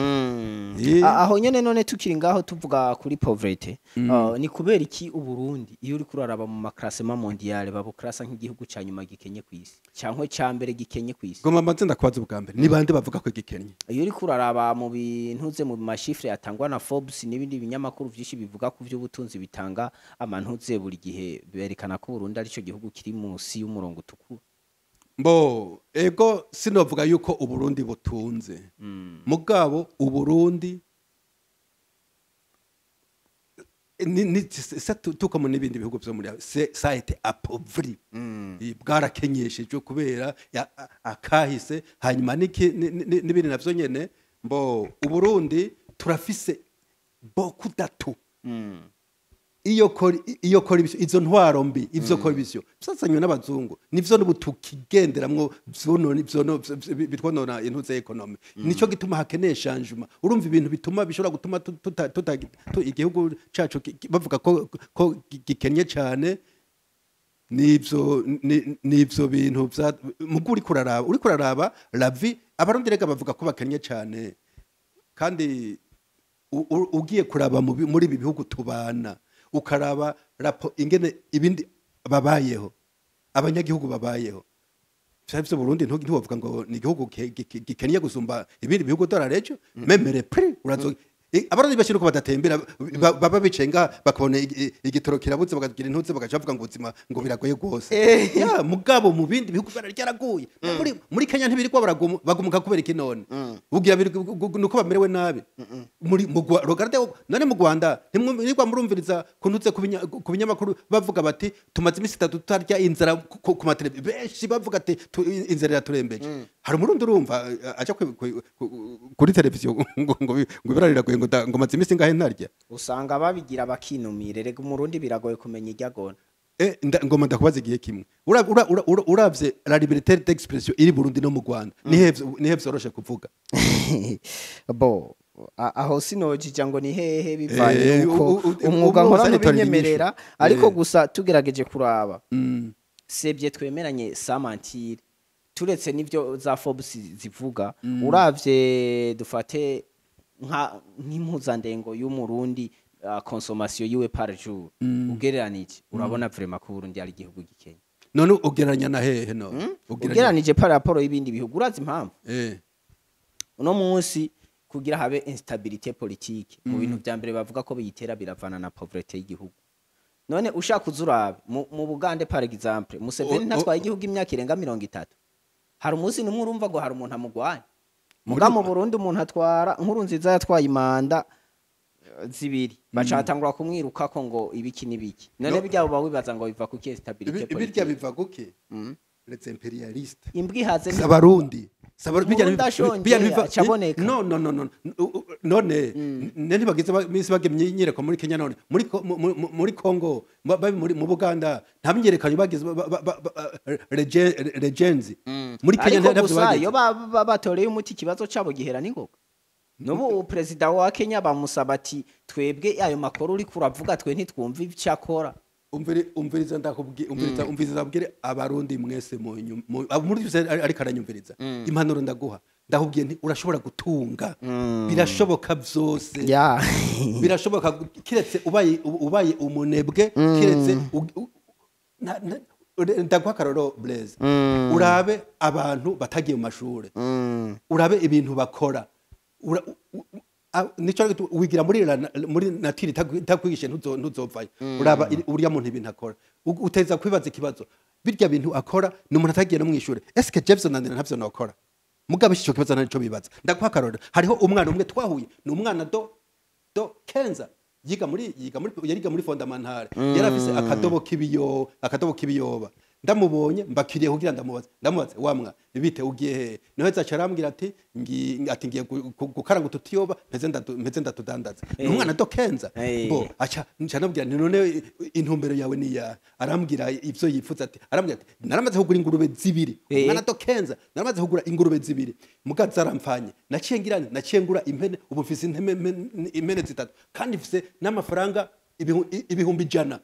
Aho nyene none tukiri ngaho tuvuga kuri pauvreté, ni kubera iki Uburundi, iyo uri kuraraba mu ma classement mondial, babuklasa nk'igihugu ca nyuma gikenye kw'isi canke ca mbere gikenye kw'isi? Ngoma mbanze ndakubaza ubwa mbere, ni bande bavuga ko gikenye? Iyo uri kuraraba mu bintuze, mu ma chiffres atangwa na Forbes n'ibindi binyamakuru vyinshi bivuga ku vy'ubutunzi, bitanga amantuze buri gihe, berekana ko Burundi arico gihugu kiri munsi y'umurongo utukura. Mbo ego, sinovuga yuko Uburundi butunze, mugabo Uburundi ni c'est tout comme n'ibindi bihugu vyo muri, c'est ça a été appauvri. Bwarakenyeshejwe kubera akahise. Hanyuma n'ibindi navyo nyene, mbo Uburundi turafise beaucoup d'atouts. Iyo kora izo ntwaro mbi, ivyo kora ibisyo byazanywe n'abazungu, nivyo n'ubu tukigenderamwo, vyonona bitwonona intuze économie. Nico gituma hakeneye changement. Urumva, ibintu bituma bishobora gutuma igihugu cacu bavuga ko gikennye cane, nivyo bintu vya mugu uri kuraraba la vie. Abarundi rega bavuga ko bakennye cane, kandi ugiye kuraba muri ibi bihugu tubana, ukaraba rapo ingene ibindi babayeho, abanyagihugu babayeho, vya Burundi ntiwovuga ngo ni igihugu gikennye gusumba ibindi bihugu. Dore rejo même les prix urazo Abarundi bashira uko badatembera, baba bicaye ngaha, bakabona igitoro kirabuze, bakagira intuze, bagaca bavuga ngo ubuzima ngo biragoye rwose. Ya mugabo mu bindi bihugu bara ryaraguye. Muri Kenya ntibirirwa bagumuka kubera iki none? Ugira nuko bamerewe nabi muri mu regarde none mu Rwanda ntimwirirwa murumviriza kuntuze ku binyamakuru bavuga bati tumaze iminsi 3 tutarya, inzara ku mateleviziyo benshi bavuga ati inzara iraturembeje. Hari Umurundi urumva aja kuri televiziyo ngo birariragoye, ngo maze iminsi ngahe ntarya? Usanga babigira bakinumire. Rega Umurundi biragoye kumenya iryo agona. Ngoma ndakubaza igihe kimwe. Uravye la liberté d'expression iri Burundi no mu Rwanda, nihe vyoroshe kuvuga? Bo aho sinojija ngo ni hehe, bivanye nuko umwuga ubu nkora wose aritorera ntubinyemerera, inyishu. ariko gusa tugerageje kuraba, sebye twemeranye samantire, turetse n'ivyo za Forbes zivuga, uravye dufate nka nk'impuzandengo y'Umurundi, consommation yiwe par jour, ugereranije, urabona vraiment ko Burundi ari igihugu gikenye. None ugereranya na hehe no? Ugereranije par rapport y'ibindi bihugu. Urazi impamvu? Uno munsi kugira habe instabilité politique, mu bintu vya mbere bavuga ko biyitera biravana na pauvreté y'igihugu. None ushaka uzurabe mu Bugande par exemple, Museveni ntatwaye igihugu imyaka irenga 30, hari umunsi n'umwe urumva ngo hari umuntu amugwanya? Muga mu Burundi umuntu atwara, Nkuru Nziza yatwaye i mandat 2, baca batangura kumwirukako ngo ibiki n'ibiki. None No. bijya uba wibaza ngo biva kuki instabilité Birya politique? Biva guki? Les impérialistes. Imbwa ihaze Abarundi Umurundi ashonje acaboneka. No, no, no, no. None ne ntibagize minsi bagemye inyereko muri Kenya? None muri muri Congo, muri mu Buganda nta myiyerekano bagize regenzi muri Kenya? Ariko Ntabyo gusa bagize. iyo batoreye umuti ikibazo cabo gihera n'ingoga. N'ubu perezida wa Kenya bamusaba ati twebwe ayo makuru uri kuravuga, twe ntitwumva icyo akora. Umviriza, ndakubwi, umviriza, umviriza, ndabwire Abarundi mwese muri byose ariko aranyumviriza, impanuro ndaguha, ndakubwiye nti urashobora gutunga, birashoboka byose. Birashoboka kiretse ubaye umunebwe, kiretse ndaguha akaroro, Blaise. Urabe abantu batagiye mu mashure, urabe ibintu bakora. Nico wigira muri nature itakwigishe, ntuzovayo. Uraba uriya muntu ibintu akora, uteza kwibaza ikibazo: birya bintu akora ni umuntu atagiye no mwishure, eske Jefferson nandira ntavyo nokora? Mugabe ico kibazo ntaco bibaza. Ndaguha akarorero, hariho umwana umwe twahuye, ni umwana do Kenza, yiga muri yariga muri fondamentale, yari afise akadobo k'ibiyoba. Ndamubonye mbakiriye kugira ndamubaze wamwa bite, ugiye he? Niho zaca arambwira ati ngiye gukaranga utu tuyoba, mpeze ndatudandaza. Ni umwana do Kenza. Bo aca nca nabwira nti none intumbero yawe ni ya? Arambwira ivyo yifuza, ati arambwira ati naramaze kugura ingurube 2. Umwana do Kenza, naramaze kugura ingurube 2, muga zaramfanye, naciye ngira, naciye ngura impene, ubu mfise impene 3 kandi mfise n'amafaranga. 100,000.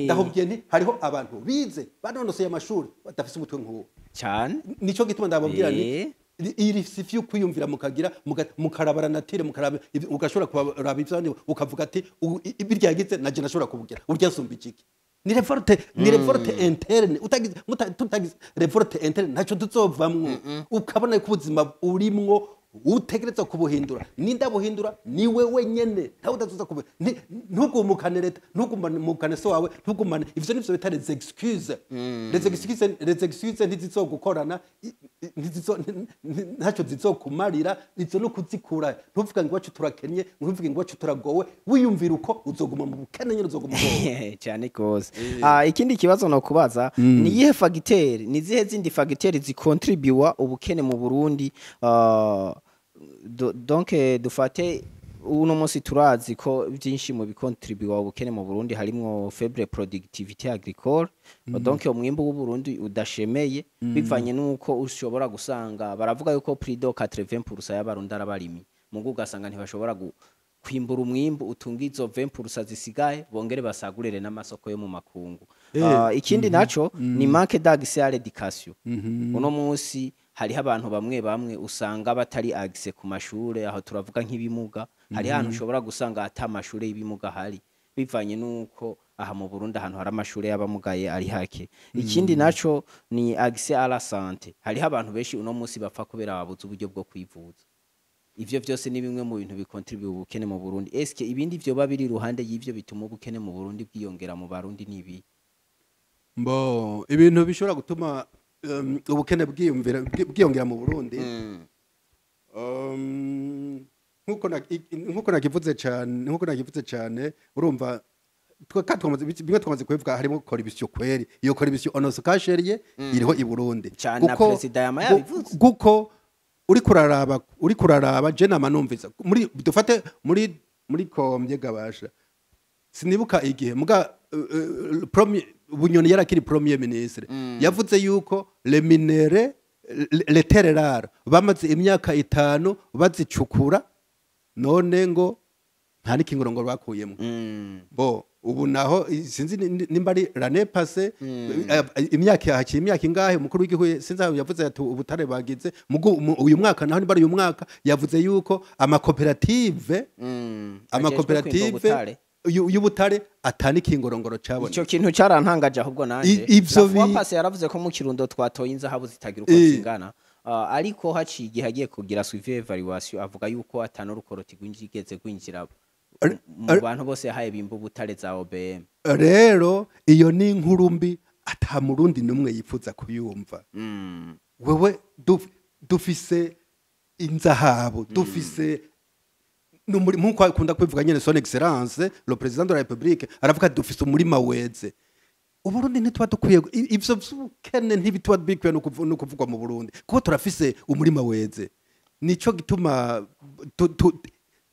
Ndakubwiye nti hariho abantu bize, banonoseye amashuri, badafise umutwe nk'uwo. Cyane. Nico gituma ndababwira ni iri sifi yo kwiyumvira, mukagira mukarabara natire, mukaraba ugashobora kuraba ivyo, ukavuga ati birya yagize naje nashobora kubugira, urya nsumba ikiki? Ni révolte, ni révolte interne. Utagize tutagize révolte interne, ntacyo tuzovamwo. Ukabona ko ubuzima urimwo utegerezwa kubuhindura. Ninda buhindura? Ni wewe nyene, ntawe udazoza kubu ntugumukane leta, ntugumukane so wawe, ntugumane. Ivyo nivyo bita les excuses, les excuses, les excuses ntizizogukorana, ntizizo ntacyo zizokumarira. Izo no kuzikura. Ntuvuga ngo iwacu turakenye, ntuvuge ngo iwacu turagowe. Wiyumvira uko, uzoguma mu bukene nyene, uzoguma ugowe. Cyane gose. Ikindi kibazo no kubaza ni iyihe facteur, ni zihe zindi facteur zikontribuwa ubukene mu Burundi? Donc dufate uno munsi, turazi ko byinshi mu bikontribuwa ubukene mu Burundi harimwo faible productivité agricole, donc umwimbu w'u Burundi udashemeye, bivanye nuko ushobora gusanga baravuga yuko plus de 80% y'Abarundi arabarimyi, mugu ugasanga ntibashobora kwimbura umwimbu utunga izo 20% zisigaye, bongere basagurire n'amasoko yo mu makungu. Ikindi naco ni manque d'accès à l'éducation. Uno munsi hariho abantu bamwe bamwe usanga batari accès ku mashure, aho turavuga nk'ibimuga. Hari ahantu ushobora gusanga ata mashure y'ibimuga ahari, bivanye nuko aha mu Burundi ahantu hari amashure y'abamugaye ari hake. Ikindi naco ni accès à la santé. Hariho abantu benshi uno munsi bapfa kubera babuze uburyo bwo kwivuza. Ivyo vyose ni bimwe mu bintu bikontribuye ubukene mu Burundi. Eske ibindi vyoba biri iruhande y'ivyo bituma ubukene mu Burundi bwiyongera mu Barundi nibi? Mbo ibintu bishobora gutuma ubukene bwiyongera mu Burundi, nkuko nakivuze cyane, urumva twamaze bimwe, twamaze kubivuga, harimo corruption kweri. Iyo corruption on se cache rien, iriho i Burundi. Cane, na perezida yama yabivuze. Kuko uri kuraraba je nama numvisa muri, dufate muri kombye gabasha, sinibuka igihe muga premier Bunyoni yarakiri premier ministre, yavuze yuko les minerais, les terres rares, bamaze imyaka 5 bazicukura, none ngo nta n'ikingoro bakuyemo. Bo ubu naho sinzi nimba ari l'année passée, imyaka haciye imyaka ingahe, umukuru w'igihugu sinzi aho yavuze ati ubutare bagize mugu uyu mwaka naho, nimba ari uyu mwaka, yavuze yuko amakoperative amakoperative y'ubutare atani kingorongoro cabone. Ico kintu carantangaje ahubwo nanje. Ivyo La fois passée yaravuze ko mu Kirundo twatoye inzahabu zitagira uko zingana. Ariko haciye igihe agiye kugira suivi évaluation, avuga yuko atano rukoroti rwinjigeze gwinjira mu bantu bose yahaye bimba ubutare za OBM. Rero iyo ni inkuru mbi, ata murundi n'umwe yifuza kuyumva. Wewe dufise inzahabu, dufise nkuko akunda kubivuga nyene Son Excellence le Président de la République, aravuga ati dufise umurima weze. Uburundi ntituba dukwiye ivyo vy'ubukene, ntibituba bikwiye no kuvugwa mu Burundi, kuko turafise umurima weze. Nico gituma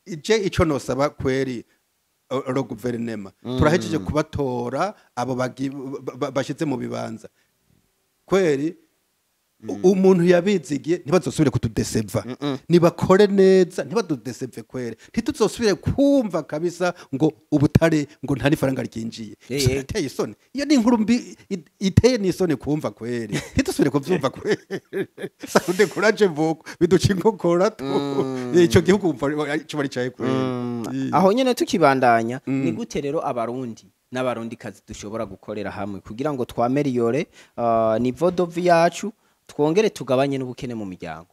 ije ico nosaba kweri le gouvernement, turahejeje kubatora abo bashize mu bibanza kweri, umuntu yabizigiye ntibazosubire kutudeseva, nibakore neza, ntibadudeseve kweri, ntituzosubire kumva kabisa ngo ubutare ngo nta n'ifaranga ryinjiye. Birateye isoni, iyo ni inkuru mbi iteye n'isoni kumva kweri, ntidusubire kuvyumva kweri. Ça nous décourage beaucoup, biduca inkokora tu ico gihugu wumva ico baricaye kweri. Aho nyene tukibandanya, ni gute rero Abarundi n'Abarundi kazi dushobora gukorera hamwe kugira ngo twaméliore niveau de vie yacu, twongere tugabanye n'ubukene mu miryango?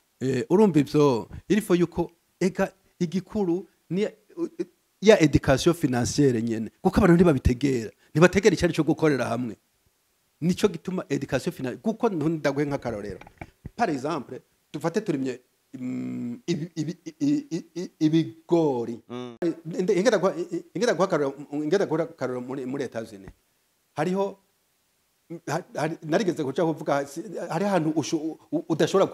Urumva ivyo il faut yuko ega igikuru ni ya éducation financière nyene, kuko abantu ntibabitegera, ntibategera icari cyo gukorera hamwe. Nico gituma éducation financière, kuko ndaguhe nk'akarorero, par exemple dufate turimye ibigori. Ingenda guha akarorero muri Etats-Unis hariho narigeze kuca kuvuga hari ahantu udashobora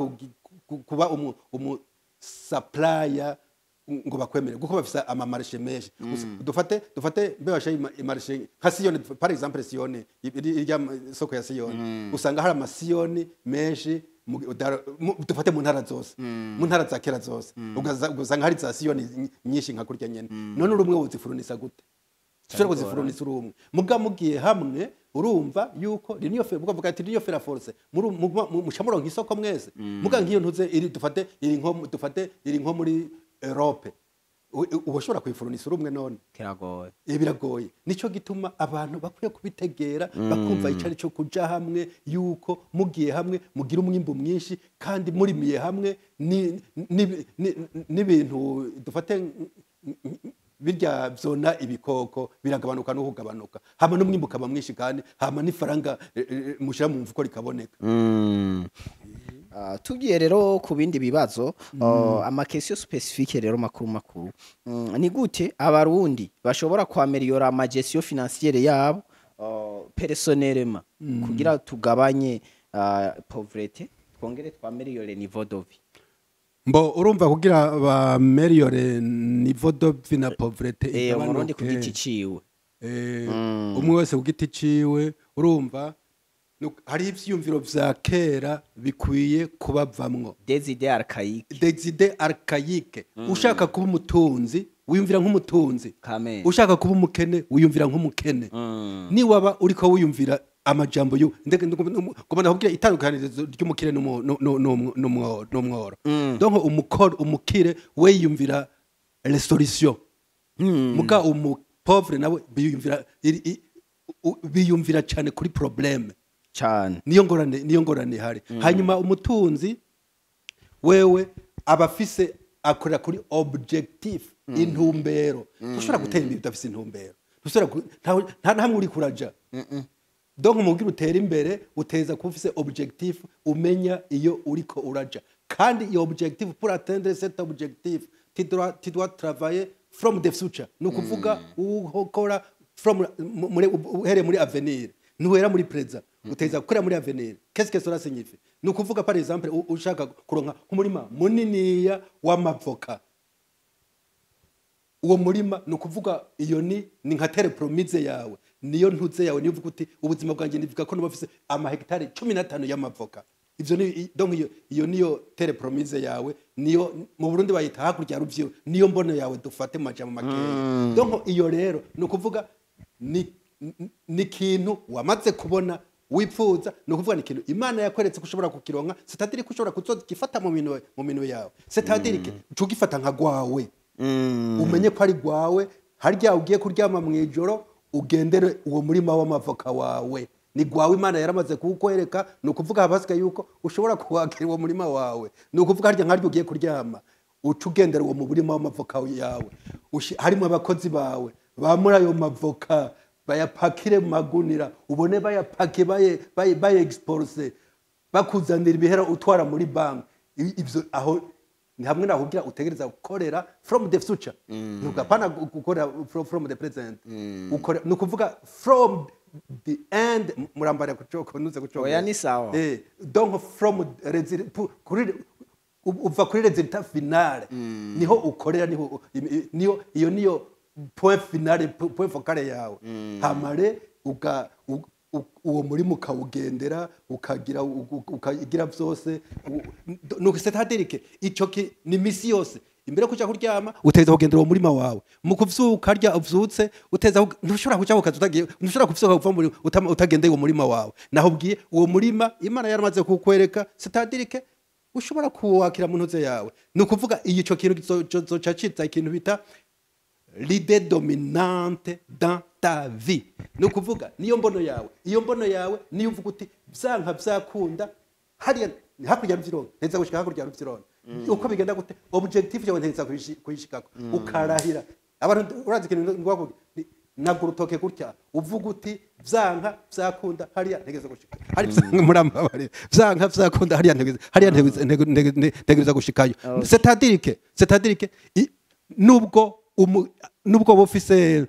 kuba umu supplier ngo bakwemere, kuko bafise ama marché menshi. Dufate mbe bashe i marché nka Siyoni, par exemple Siyoni, irya soko ya Siyoni, usanga hari amasiyoni menshi dufate mu ntara zose, mu ntara za kera zose, ugasanga hari za Siyoni nyinshi nka kurya nyene. None urumwe wozifurunisa gute? Ushobora kuzifurunisa uri umwe. Muga mugiye hamwe, urumva yuko l'union fait, mukavuga ati l'union fait la force, muca muronka isoko mwese. Muga nk'iyo ntuze iri, dufate iri nko, dufate iri nko muri Europe, uba ushobora kuyifurunisa uri umwe none? Kiragoye. Biragoye. Nico gituma abantu bakwiye kubitegera, bakumva icari cyo kuja hamwe, yuko mugiye hamwe mugira umwimbu mwinshi, kandi murimiye hamwe n'ibintu dufate birya vyona ibikoko biragabanuka no kugabanuka, hama n'umwimbu ukaba mwinshi, kandi hama n'ifaranga mushira mu mfuko rikaboneka. Tugiye rero ku bindi bibazo, ama questions spécifiques rero makuru makuru. Ni gute Abarundi bashobora kwameliyora ama gestion financière yabo personnellement kugira tugabanye pauvreté, twongere twameliyore niveau de vie? Mbo urumva, kugira bameliyore niveau de vie na pauvreté Umurundi ku igabanuke, giti ciwe. Umwe wese ku giti ciwe, urumva hariho ivyiyumviro vya kera bikwiye kubavamwo. Des idées archaïques. Des idées archaïques. Ushaka kuba umutunzi wiyumvira nk'umutunzi, Kamere. ushaka kuba umukene wiyumvira nk'umukene. Niwaba uriko wiyumvira amajambo yo ngomba ndakubwira itandukanirizo ry'umukire n'umworo. Donc umukoro, umukire we yiyumvira les solutions, muga umu pauvre nawe biyumvira biyumvira cyane kuri problème. Cyane. Niyo ngorane ihari. Hanyuma umutunzi wewe aba afise, akorera kuri objectif, intumbero. Ushobora gutera imbere udafise intumbero? Ntushobora nta na hamwe uri kuraja. Donc umubwira utera imbere uteza kuba ufise objectif, umenya iyo uriko uraja, kandi iyo objectif, pour atteindre cet objectif tu dois travailler from the future. Ni ukuvuga ukora from muri, uhereye muri avenir, ntuhera muri présent, uteza gukorera muri avenir. Qu'est-ce que cela signifie? Ni ukuvuga, par exemple, ushaka kuronka nk'umurima muniniya w'amavoka, uwo murima, ni ukuvuga iyo ni nka terre promise yawe, niyo ntuze yawe, niyo uvuga uti ubuzima bwanjye nivuga ko nuba mfise amahegitari 15 y'amavoka. Ivyo ni donc iyo niyo terre promise yawe, niyo mu Burundi bayita hakurya ya Ruvyironza, niyo mbono yawe, dufate mu majambo makeya. Donc iyo rero ni ukuvuga ni ikintu wamaze kubona wipfuza, ni ukuvuga ni ikintu Imana yakweretse ko ushobora kukironka, c'est-à-dire ko ushobora kuzogifata mu minwe yawe, c'est-à-dire que ucugifata nka gwawe, umenye ko ari gwawe. Harya ugiye kuryama mu ijoro, ugendere uwo murima w'amavoka wawe, ni gwawe, Imana yaramaze kuwukwereka. Ni ukuvuga habasigaye yuko ushobora kuwakira uwo murima wawe. Ni ukuvuga harya nkaryo ugiye kuryama, uca ugendera uwo murima w'amavoka yawe. Harimo abakozi bawe bamuri ayo mavoka, bayapakire mu magunira, ubone bayapake, baye exporse, bakuzanira ibihera utwara muri banki. Ivyo aho ni hamwe nakubwira utegereza gukorera from the future, ntugapana gukorera from the present. Ukore, ni ukuvuga from the end. Murambara kucoko nuze kucoko. Oya, ni sawa. Donc from kuri uva kuri résultat finale, niho ukorera, niho niyo iyo niyo point finale, point focale yawe. Hamare uga uwo murima ukawugendera, ukagira vyose. Nuko c'est-à-dire que ico ni misi yose imbere yo kuja kuryama uteza kugendera uwo murima wawe. Mu kuvyuka harya uvyutse uteza ntushobora kuja ku kazi utagiye, ntushobora kuvyuka kuva muri utagendeye uwo murima wawe. Naho ubwiye uwo murima Imana yaramaze kukwereka, c'est-à-dire que ushobora kuwakira mu ntuze yawe. Ni ukuvuga ico kintu kizoca ciza ikintu bita l'idée dominante dans ta vie. Ni ukuvuga niyo mbono yawe, iyo mbono yawe niyo uvuga uti vyanka vyakunda hariya hakurya ya Ruvyironza nteza gushika hakurya ya Ruvyironza, uko bigenda gute, objectif yawe nteza kuyishikako, ukarahira abantu. Urazi ikintu ngwako nagura urutoke gutya, uvuga uti vyanka vyakunda hariya ntegeza gushika hari, vyanka, murambabarira, vyanka vyakunda hariya ntegeza, hariya ntegeza gushikayo. C'est-à-dire que nubwo woba ufise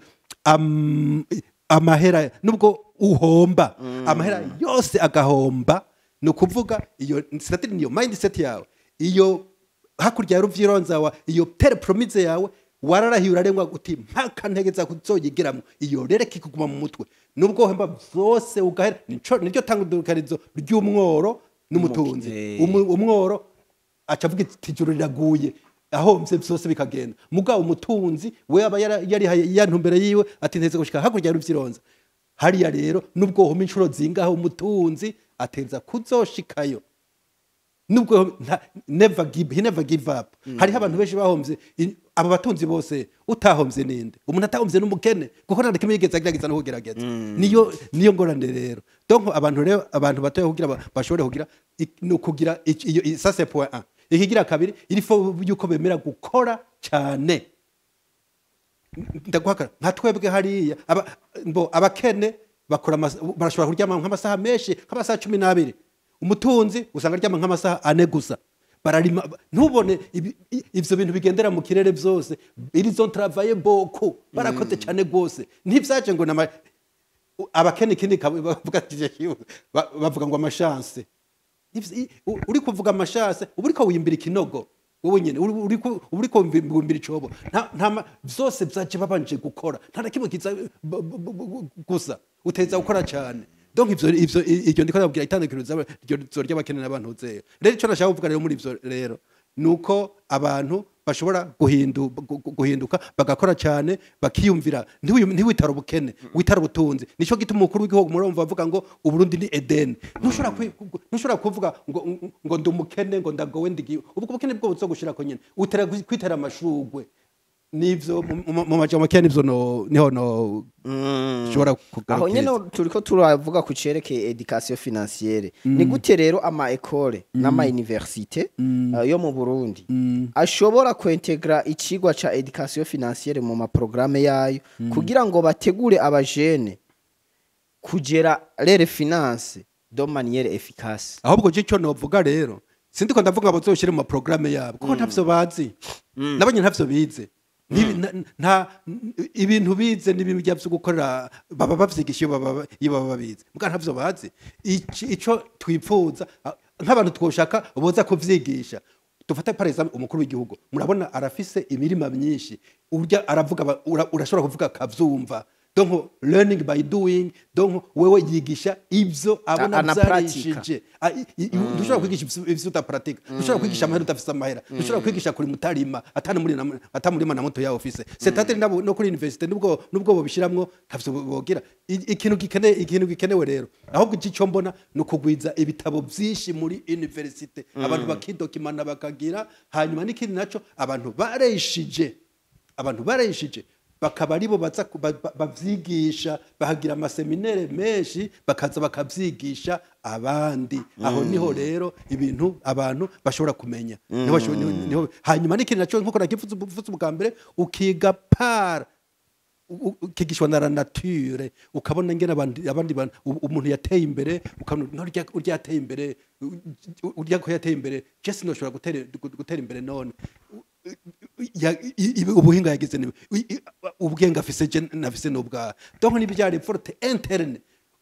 amahera, nubwo uhomba amahera yose agahomba, ni ukuvuga iyo, c'est-à-dire niyo mindset yawe, iyo hakurya ya Ruvyironza wa iyo terre promise yawe wararahiye, urarengwa uti mpaka ntegeza kuzoyigeramo. Iyo rero kikuguma mu mutwe nubwo uhomba vyose ugahera. Nico niryo tangudukarizo ry'umworo n'umutunzi. Umukire. Umworo aca avuga iti ijuru riraguye. Ahomvye vyose bikagenda. Mugabo umutunzi we aba yarihaye ya ntumbero yiwe, ati nteze gushika hakurya ya Ruvyironza hariya. Rero nubwo homa inshuro zingaho, umutunzi ateza kuzoshikayo, nubwo never give, he never give up. Hariho abantu benshi bahomvye. Abo batunzi bose, utahomvye ninde? Umuntu atahomvye n'umukene, kuko nta kimwe yigeze agerageza no kugerageza. Niyo ngorane rero. Donc abantu rero, abantu batoya, kugira bashobore kugira no kugira iyo ça c'est point 1. Ikigira kabiri, il faut yuko bemera gukora cyane. Ndaguhakana, nka twebwe hariya mbo abakene bakora barashobora kuryama nk'amasaha menshi, nk'amasaha 12. Umutunzi usanga aryama nk'amasaha 4 gusa. Bararima, ntubone ivyo bintu bigendera mu kirere byose, ils ont travaillé beaucoup, barakoze cyane rwose. Ntivyaje ngo nama abakene. Ikindi bavuga ati, bavuga ngo ama chance. Uri kuvuga ama chance, uba uriko wimbira ikinogo wowe nyene, uba uriko wimbira icobo. Nta vyose vyaje babanje gukora, nta na kimwe kiza gusa. Uteza gukora cyane. Donc ivyo iryo ndiko ndabwira itandukiro ry'abakene n'abantu zeyo. Rero ico nashaka kuvuga rero muri ivyo rero nuko abantu bashobora guhinduka, bagakora cyane, bakiyumvira. Ntiwitara ubukene, witara ubutunzi. Nico gituma umukuru w'igihugu murumva avuga ngo Uburundi ni Eden. Ntushobora kuvuga ngo ndi umukene, ngo ndagowe, ndigiye ubwo bukene bwo buzogushirako nyene. Utera kwitera amashugwe. Nivyo, mu majambo make nivyo, no niho no shobora Aho kugarukiriza. Nyene turiko turavuga ku cerekeye éducation financière. Ni gute rero ama école n'ama université yo mu Burundi ashobora kuintegra icigwa ca éducation financière mu ma programme yayo, kugira ngo bategure abajene kugera leurs finances de manière efficace? Ahubwo je icyo novuga rero, sindiko ndavuga ngo bazoshire mu ma programme yabo, kuko ntavyo bazi, nabonye ntavyo bize. Nta ibintu bize n'ibintu bya byo gukorera baba bavyigisha iyo baba babize, muga ntavyo bazi. Ico twipfuza, nk'abantu twoshaka boza kuvyigisha, dufate par exemple umukuru w'igihugu, murabona arafise imirima myinshi, urya aravuga, urashobora kuvuga akavyumva. Donc learning by doing. Donc wewe yigisha ivyo abona Anapratika. vyarishije. Ntushobora kwigisha ivyo udapratika. Ntushobora kwigisha amahera udafise amahera. Ntushobora kwigisha kuri mutarima atamurima na moto yawe ufise. C'est-à-dire nabo no kuri université, nubwo bobishiramwo, ntavyo bogira. Ikintu gikenewe rero ahubwo, icyo mbona, ni ukugwiza ibitabo vyinshi muri université, abantu bakidokimana, bakagira. Hanyuma n'ikindi naco, abantu bareshije bakaba aribo baza bavyigisha, bahagira ama séminaire menshi, bakaza bakavyigisha abandi. Aho niho rero ibintu abantu bashobora kumenya. Niho hanyuma n'ikindi naco, nkuko nakivuze ubwa mbere, ukiga par ukigishwa na la nature, ukabona ngene abandi bantu, umuntu yateye imbere, ukabona urya yateye imbere, urya ko yateye imbere, je sinoshobora gutera imbere none? Ubuhinga yagize ni ubwenge afise, je nafise n'ubwa. Donc ni bya révolte interne.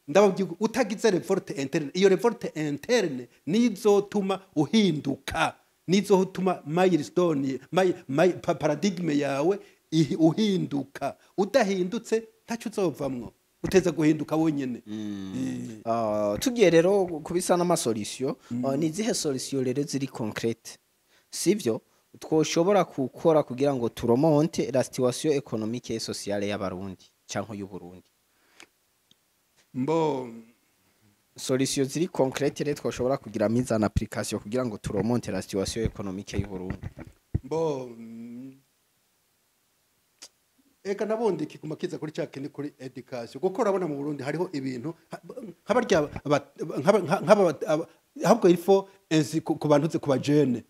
Ndababwira, utagize révolte interne, iyo révolte interne nizotuma uhinduka, nizotuma milestone paradigme yawe uhinduka. Udahindutse ntacyo uzovamwo. Uteza guhinduka wonyene. Tugiye rero kubisa n'ama solution, ni izihe solution rero ziri concrète, sivyo, twoshobora gukora kugira ngo turemonte la situation économique et sociale y'Abarundi canke y'Uburundi? Mbo Solution ziri concrète rero twoshobora kugira mise en application kugira ngo turemonte la situation économique y'Uburundi. Mbo eka nabundi kiguma kiza kuri cya kindi, kuri éducation, kuko urabona mu Burundi hariho ibintu nk'abarya ahubwo il faut ensi ku bantu ku bajene,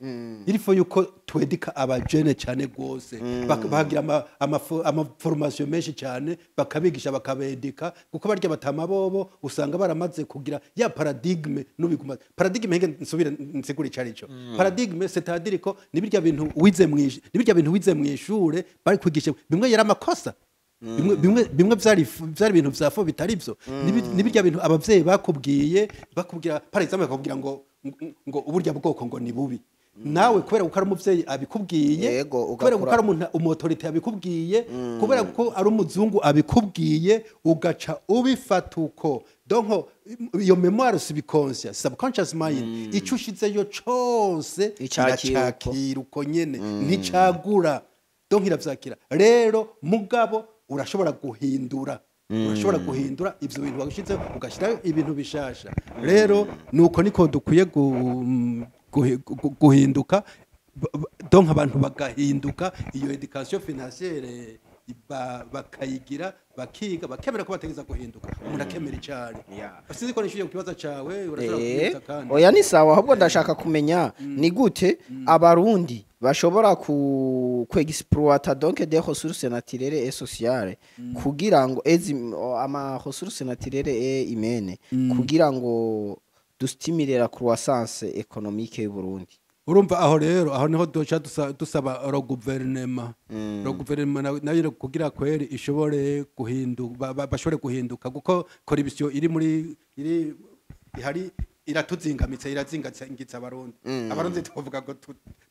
il faut yuko twedika abajene cyane gose, bahagira ama formation menshi cyane, bakabigisha, bakabedika, kuko barya batama bobo usanga baramaze kugira ya paradigme n'ubiguma. Paradigme, henge nsubire nsigure icari cyo paradigme, c'est-à-dire ko nibirya bintu wize mwishure, nibirya bintu wize mwishure bari kwigisha, bimwe yari amakosa, bimwe vyari ibintu vya faux, bitari byo. Nibirya bintu abavyeyi bakubwiye, bakubwira par exemple, bakubwira ngo uburya bwoko ngo ni bubi. Nawe kubera ko ari umuvyeyi abikubwiye, kubera ko ari umuntu umu autorité abikubwiye, kubera ko ari umuzungu abikubwiye, ugaca ubifata uko. Donc iyo mémoire subconscious, subconscious mind, ico ushizeyo cose Icakira uko. iracakira uko nyene, nticagura. Donc iravyakira. Rero mugabo urashobora guhindura ivyo bintu wagushizeho, ugashyiraho ibintu bishasha. Rero nuko niko dukwiye guhinduka. Donc abantu bagahinduka, iyo éducation financière bakayigira, bakiga, bakemera ko bategeza guhinduka, umuntu akemera icari. Sinzi ko nishyuye ku kibazo cawe, urashobora kubyutsa kandi. Oya, ni sawa. Ahubwo ndashaka kumenya ni gute Abarundi bashobora ku kwexploiter donc des ressources naturelles et sociales, kugira ngo ezi ama ressources naturelles et humaines, kugira ngo dustimule la croissance économique y'u Burundi. Urumva aho rero, aho niho duca dusaba ro guverinoma nayo kugira kweri ishobore guhinduka, bashobore guhinduka, kuko corruption iri muri iri ihari iratuzingamitse, irazingitse Abarundi. Abarundi tuvuga ngo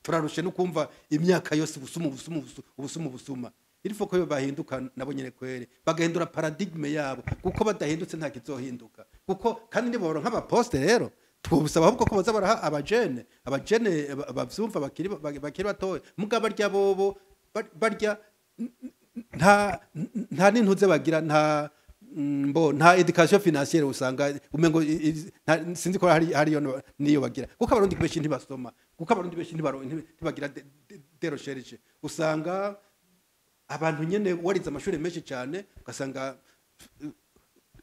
turarushe no kumva imyaka yose ubusuma, ubusuma, ubusuma, ubusuma. Il faut ko bahinduka nabo nyene kweri, bagahindura paradigme yabo, kuko badahindutse nta kizohinduka. Kuko kandi niboro nk'aba postes rero, twobusaba ahubwo ko baza baraha abajene bavyumva, bakiri batoya. Mugabo barya bobo barya nta n'intuze bagira, nta mbo nta éducation financière. Usanga umengo sinzi ko hari hariyo niyo bagira, kuko Abarundi benshi ntibasoma, kuko Abarundi benshi ntibagira des recherches. Usanga abantu nyene warize amashuri menshi cyane, ugasanga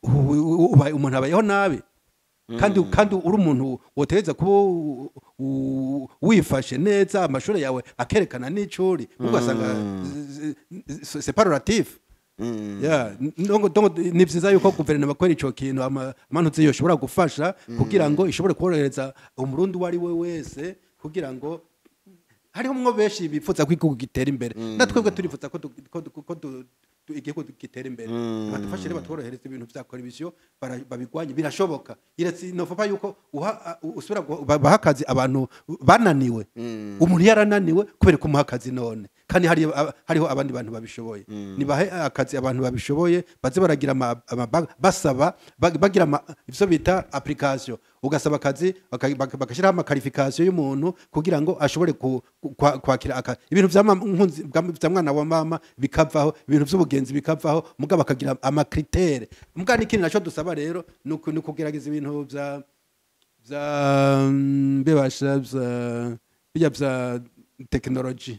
umuntu abayeho nabi, kandi uri umuntu wotereza kuba wifashe neza, amashuri yawe akerekana n'icuri, ugasanga c'est pas relatif. Yeah, donc ni vyiza yuko guverinoma kwera ico kintu amantuze yoshobora gufasha kugira ngo ishobore korohereza Umurundi uwo ari we wese, kugira ngo hariho mwo benshi bifuza ko igihugu gitera imbere. Na twebwe turifuza ko igihugu gitera imbere. Badufashe rero, batworohereza ibintu vya corruption, babigwanye. Birashoboka. Iretse novuga yuko uha usubira baha akazi abantu bananiwe. Umuntu yarananiwe kubera kumuha akazi none kandi hariho abandi bantu babishoboye. Nibahe akazi abantu babishoboye, baze baragira basaba bagira ivyo bita application, ugasaba akazi, bagashyiraho ama qualification y'umuntu kugira ngo ashobore kwakira ibintu vya nkunzi vya mwana wa mama bikavaho, ibintu vy'ubugenzi bikavaho, mugabo bakagira ama critères. Mugabo n'ikindi naco dusaba rero ni ukugerageza ibintu vya mbebasha vya bijya vya technology.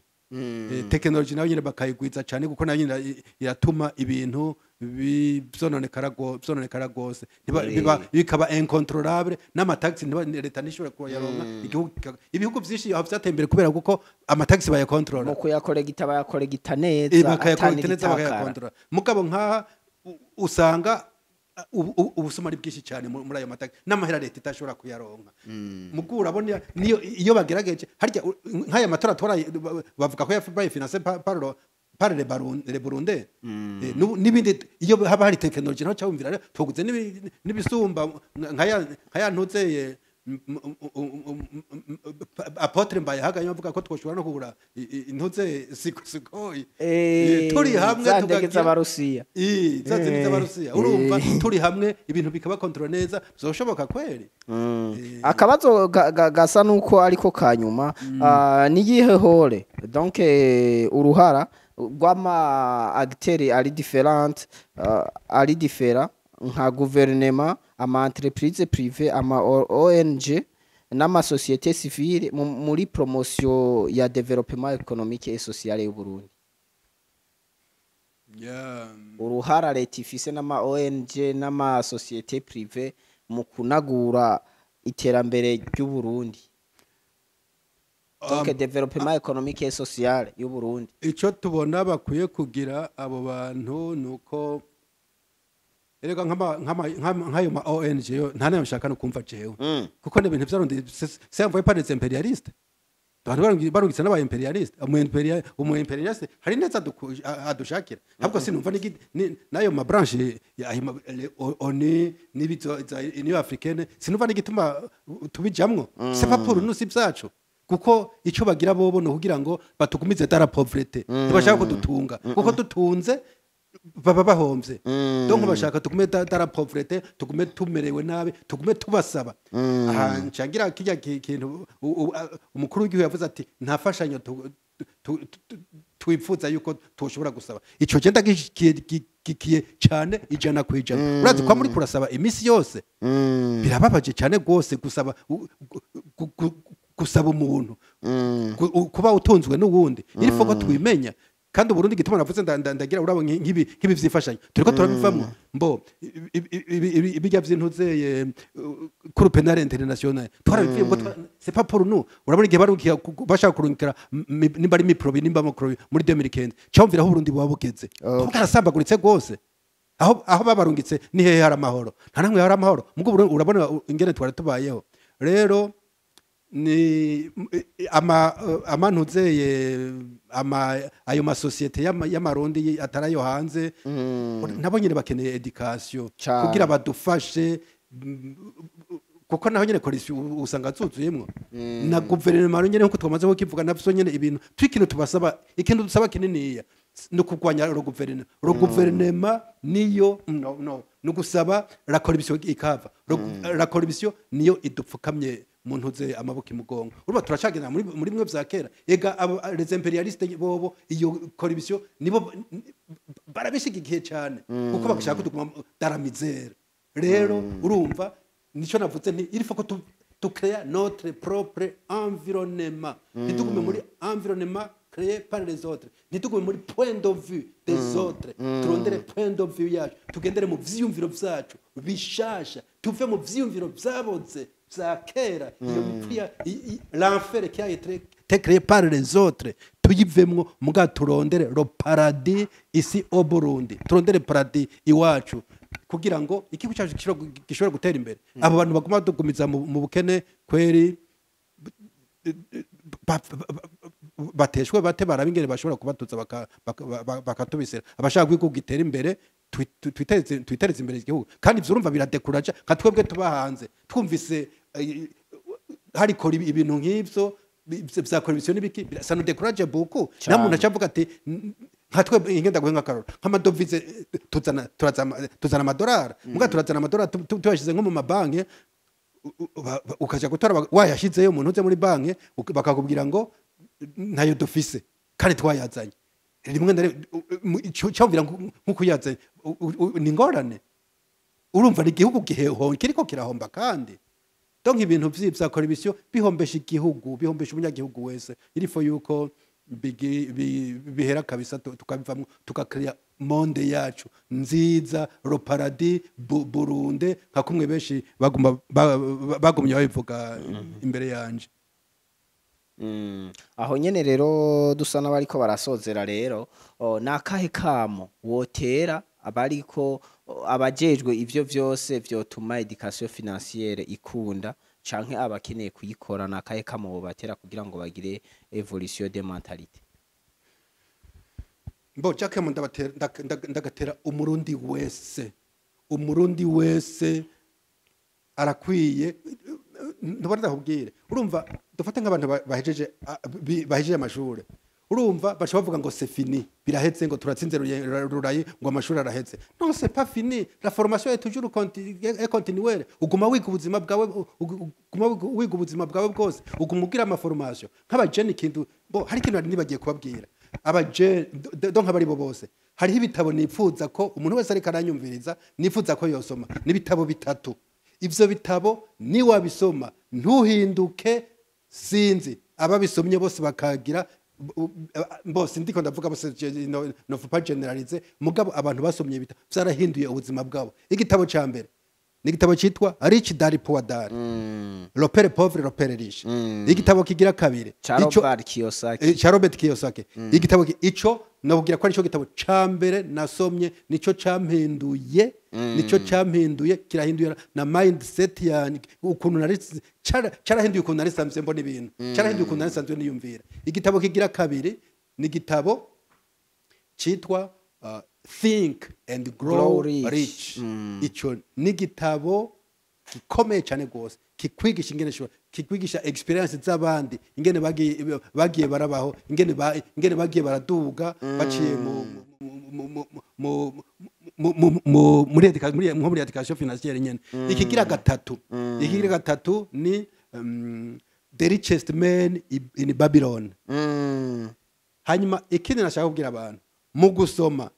Technology nayo nyine bakayigwiza cyane, kuko nayo nyine iratuma ibintu vyononekara gose. Bikaba incontrôlable, n'ama taxes leta ntishobora kuyaronka. Igihugu ibihugu vyinshi aho vyateye imbere kubera kuko ama taxes bayakontrola. Mu kuyakoregita, bayakoregita neza. Bakayakontrola neza. Atani. Bakayakontrola. Mugabo nkaha usanga ubusuma ari bwinshi cyane muri ayo ma taxes, n'amahera leta itashobora kuyaronka. Mugu urabona niyo iyo bagerageje harya nk'aya matora tora bavuga ko yabaye financé par les Burundais. N'ibindi iyo haba hari technology naho cyumvira rero tuguze n'ibisumba nkaya ntuzeye apôtre Mbayahaga avuga ko twoshobora no kugura intuze Sukhoi. Turi hamwe za ndege tukagira z'Abarusiya. Za zindi z'Abarusiya. Urumva, turi hamwe ibintu bikaba contrôlé neza, bizoshoboka kweri. Akabazo gasa nuko ariko kanyuma, niyihe rôle, donc uruhara rw'ama acteurs ari différent, ari différent, nka gouvernement, ama entreprise privé, ama ONG n'ama société civile muri promotion ya développement économique et social y'u Burundi? Uruhara leta ifise n'ama ONG n'ama société privé mu kunagura iterambere ry'u Burundi, donc développement économique et social y'u Burundi. Icyo tubona bakwiye kugira abo bantu ni uko erega nk'ayo ma ONG yo nta nayo nshaka no kumva jewe, kuko ni ibintu vyarundi c'est envoyé par les impérialistes. Abantu barungitse n'aba impérialistes. Umu impérialiste hari neza adushakira. Ahubwo sinumva n'ayo ma branche ya ayo ONU n'ibizo za Union africaine, sinumva n'igituma tubijamwo. C'est pas pour nous, si vyacu. Kuko icyo bagira bobo ni ukugira ngo batugumize dans la pauvreté. Ntibashaka kudutunga, kuko dutunze baba bahomvye. Donc bashaka tugume dans la pauvreté, tugume tumerewe nabi, tugume tubasaba. Aha ncangira kirya kintu umukuru w'igihugu yavuze ati: "Nta fashanyo twipfuza yuko tushobora gusaba." Ico je ndagishigikiye cyane 100%. Urazi kwa muri kurasaba imisi yose, birababaje cyane rwose gusaba gusaba umuntu, kuba utunzwe n'uwundi. Il faut ko twimenya. Kandi Uburundi, gituma navuze ndagira urabo nk'ibi vyifashanyo turiko turabivamwo. Mbo ibijya vy'intuzeye, Cour pénale internationale, twarabivuye ngo c'est pas pour nous. Urabona igihe barungikira bashaka kurungikira nimba ari MIPROBI, nimba MACROBI muri 2015, cyumvira aho Uburundi buba bugeze. Bwarasambaguritse rwose. Aho babarungitse ni hehe hari amahoro? Nta namwe hari amahoro. Mugo urabona ingene twari tubayeho. Rero ni ama amanuzeye ama ayo masosiyete y'amarundi atari ayo hanze, nabo nyine bakeneye éducation kugira badufashe, kuko naho nyine corruption usanga zuzuyemwo. Na guverinoma nyine, nkuko twamaze kukivuga, navyo nyine ibintu twikintu tubasaba, ikintu dusaba kininiya ni ukugwanya le guverinoma. Le guverinoma niyo no ni ugusaba la corruption ikava. La corruption niyo idupfukamye mu ntuze amaboko imugongo. Urumva turacagenda muri bimwe vya kera. Ega les impérialistes bobo iyo corruption nibo barabishigikiye cyane, kuko bagashaka kutuguma dans la misère. Rero urumva nico navuze nti il faut que tu créer notre propre environnement, ntitugume muri environnement créé par les autres, ntitugume muri point de vue des autres. Turondere point de vue yacu, tugendere mu vyiyumviro vyacu bishasha, tuve mu vyiyumviro vyaboze vya kera. Iyo mipira l'enfer qui a été créé par les autres, tuyivemwo, muga turondere le paradis ici au Burundi, turondere paradis iwacu kugira ngo igihugu cyacu gishobore gutera imbere. Abo bantu baguma badugumiza mu bukene kweri, bateshwe bate, baraba ingene bashobora kubatuza bakatubisira. Abashaka kwiga gitera imbere, twitereze imbere igihugu. Kandi ivyo urumva biradekuraja nka twebwe tuba hanze, twumvise harikora ibintu nk'ivyo vya corruption n'ibiki, ça nous décourage beaucoup. Nta muntu acavuga ati nka twe ingenda guhe nk'akaroro nk'amadovize, tuzana tuzana amadolari, muga turazana amadolari tuyashize nko mu mabanki, ukaja gutora wayashizeyo umuntu uze muri banki, bakakubwira ngo ntayo dufise kandi twayazanye rimwe na rimwe. Cyumvira nk'uko uyazanye ni ingorane. Urumva ni igihugu kiriko kirahomba. Kandi donc ibintu vya corruption bihombesha igihugu, bihombesha umunyagihugu wese. Il faut yuko bihera kabisa, tukabivamwo, tukakrea monde yacu nziza, le paradis Burundi, nka kumwe benshi baguma bagumye babivuga imbere yanje. Aho nyene rero dusa n'abariko barasozera rero, ni akahe kamo wotera abariko abajejwe ivyo vyose vyotuma éducation financière ikunda, canke abakeneye kuyikora? Ni akahe kamo wobatera kugira ngo bagire évolution de mentalité? Mbo Jack, ndabatera ndagatera Umurundi wese. Umurundi wese arakwiye, ntubona ndakubwire. Urumva dufate nk'abantu bahejeje bahejeje amashure, urumva baca bavuga ngo c'est fini, birahetse, ngo turatsinze rurayi, ngo amashuri arahetse. Non, c'est pas fini. La formation est toujours est continuelle. Uguma wiga ubuzima bwawe, uguma wiga ubuzima bwawe bwose, uguma ugira amaformation nk'abajene. Ikintu bo hari ikintu nari nibagiye kubabwira, abajene donc abari bo bose, hariho ibitabo nipfuza ko umuntu wese ariko aranyumviriza, nipfuza ko yosoma. N'ibitabo bitatu. Ivyo bitabo niwabisoma ntuhinduke. Sinzi ababisomye bose bakagira bose, ndiko ndavuga bose, no faut pas généraliser, mugabo abantu basomye ibitabo vyarahinduye ubuzima bwabo. Igitabo ca mbere ni igitabo citwa Rich Dad Poor Dad, Le père pauvre, le père riche. Igitabo kigira kabiri ca Robert Kiyosaki. Ca Robert Kiyosaki. Igitabo ico nabubwira ko arico gitabo ca mbere nasomye, nico campinduye, nico campinduye, kirahinduye na mindset yanjye, ukuntu nari carahinduye ukuntu nari sanzwe mbona ibintu, carahinduye ukuntu nari sanzwe niyumvira. Igitabo kigira kabiri ni igitabo citwa Think and Grow Grow Rich. Rich. Ico ni igitabo Gikomeye cyane rwose, kikwigisha ingene kikwigisha expérience z'abandi, ingene bagiye barabaho, ingene bagiye baraduga baciye mu mu- mu- mu- mu- mu- mu- muri nko muri éducation financière nyene. Ikigira gatatu ni The Richest Man in Babylon. Hanyuma ikindi nashaka kubwira abantu mu gusoma,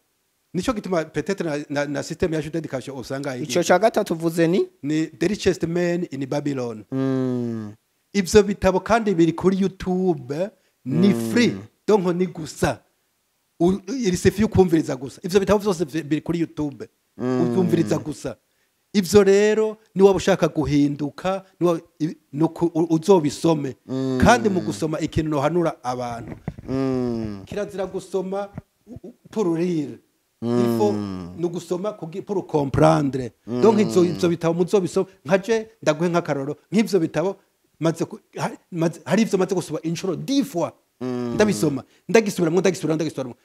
nico gituma peut-être na système yacu d'éducation usanga Ico ca gatatu uvuze ni? Ni The Richest Man in Babylon. Ivyo bitabo kandi biri kuri YouTube, ni free, donc ni gusa il suffit ukumviriza gusa. Ivyo bitabo vyose biri kuri YouTube, ukumviriza gusa. Ivyo rero niwaba ushaka guhinduka, uzobisome. Kandi mu gusoma, ikintu nohanura abantu, kirazira gusoma pour rire, il faut ni ugusoma pour comprendre. Donc ivyo bitabo muzobisoma. Nkaje ndaguhe nk'akaroro, nk'ivyo bitabo hari ivyo maze gusoma inshuro 10 fois, ndabisoma, ndagisubiramwo, ndagisubiramwo, ndagisubiramwo.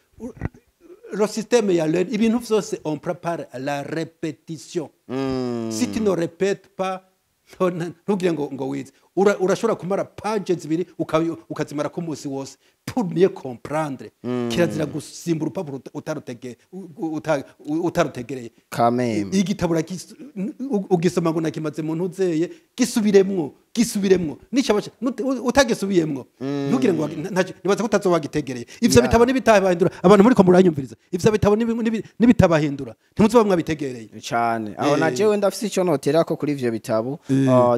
Le système ya learn, ibintu vyose on prépare la répétition. Si tu ne répètes pas, ntugire ngo wize. Urashobora kumara page zibiri ukazimara ku munsi wose pour mieux comprendre. Kirazira gusimbura urupapuro utarutegereye. Kameme. Igitabo ugisoma ngo nakimaze mu ntuzeye, gisubiremwo, gisubiremwo. Nicaba utagisubiyemwo, ntugire ngo nibaza ko utazoba wagitegereye. Ivyo bitabo n'ibitabahindura, abantu muriko muranyumviriza, ivyo bitabo n'ibitabahindura, ntimuzoba mwabitegereye. Cane aho. Na jewe ndafise ico notera ko kuri ivyo bitabo.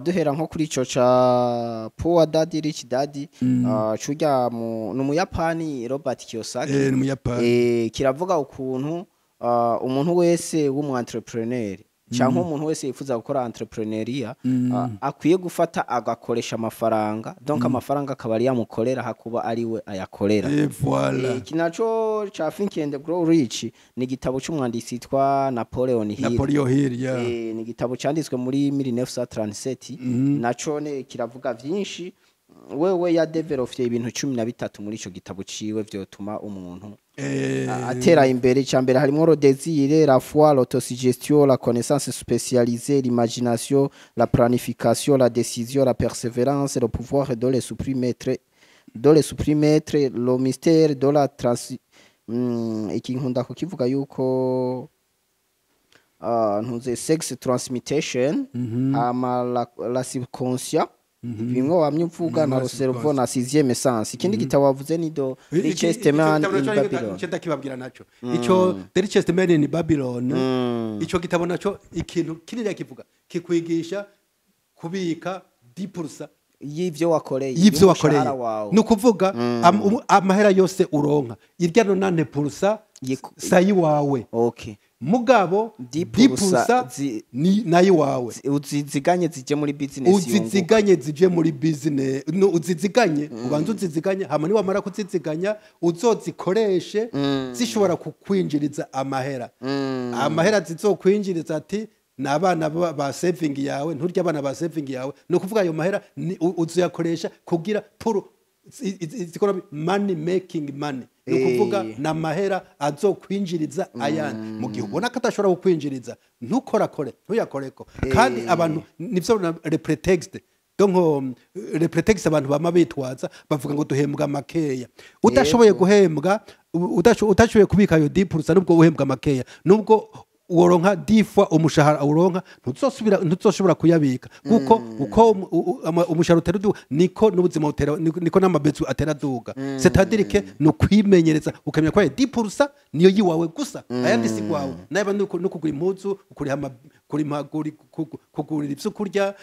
Duhera nko kuri ico ca Poor Daddy Rich Daddy, curya ni umuyapani Robert Kiyosaki. Eh, ni umuyapani. Kiravuga ukuntu umuntu wese w'umu entrepreneur cyangwa umuntu wese yifuza gukora entrepreneuriat akwiye gufata agakoresha amafaranga, donc amafaranga akaba ari yamukorera hakuba ari we ayakorera. Et voilà. Iki naco ca Think and Grow Rich ni igitabo c'umwanditsi yitwa Napoleon Hill. Napoleon Hill, yeah. Ni igitabo canditswe muri 1937. Naco ne kiravuga vyinshi. Wewe yadevelopye ibintu 13 muri ico gitabo ciwe vyotuma umuntu atera imbere. Icya mbere harimo le désir, la foi, l'autosuggestion, la connaissance spécialisée, l'imagination, la planification, la décision, la persévérance, le pouvoir de l'esprit maître, de l'esprit maître, le mystère de la trans iki nkunda kukivuga yuko ntuze sex transmutation, hama la subconscient, bimwe wamye uvuga, na Mm, le cerveau na sixième sens. Ikindi gitabo wavuze ni The Richest Man in Babylon. Icyo ndakibabwira naco, ico The Richest Man in Babylon, ico gitabo naco ikintu kinini kivuga, kikwigisha kubika 10% y'ivyo wakoreye, y'ivyo wakoreye. y'umushahara wawe. Ni ukuvuga amahera yose uronka, irya 90% sayi wawe. Mugabo 10% 10% ni nayo wawe. Uziziganye zije muri business yunguka. Uziziganye zije muri business, no, uziziganye, ubanza uziziganye, hama niwamara kuziziganya uzozikoreshe zishobora kukwinjiriza amahera. Amahera zizokwinjiriza, ati ni abana ba saving yawe, nturya abana ba saving yawe. Ni ukuvuga ayo mahera uzoyakoresha kugira pour zikora money making money. Ni ukuvuga ni amahera azokwinjiriza ayandi. Mu gihe ubona ko atashobora kukwinjiriza, ntukorakore, ntuyakoreko. Kandi abantu nivyo le prétexte, donc le prétexte abantu bama bitwaza, bavuga ngo duhembwa makeya. Udashoboye guhembwa, utashoboye kubika ayo 10%, nubwo uhembwa makeya, nubwo woronka 10 fois umushahara uronka, ntuzosubira, ntuzoshobora kuyabika, kuko uko umushahara utera uduga niko n'ubuzima butera, niko n'amabezu atera duga. C'est-à-dire que ni ukwimenyereza, ukamenya ko ayo 10% niyo yiwawe gusa, ayandi si gwawe. Naba no kugura impuzu, kuriha kugurira ivyo kurya,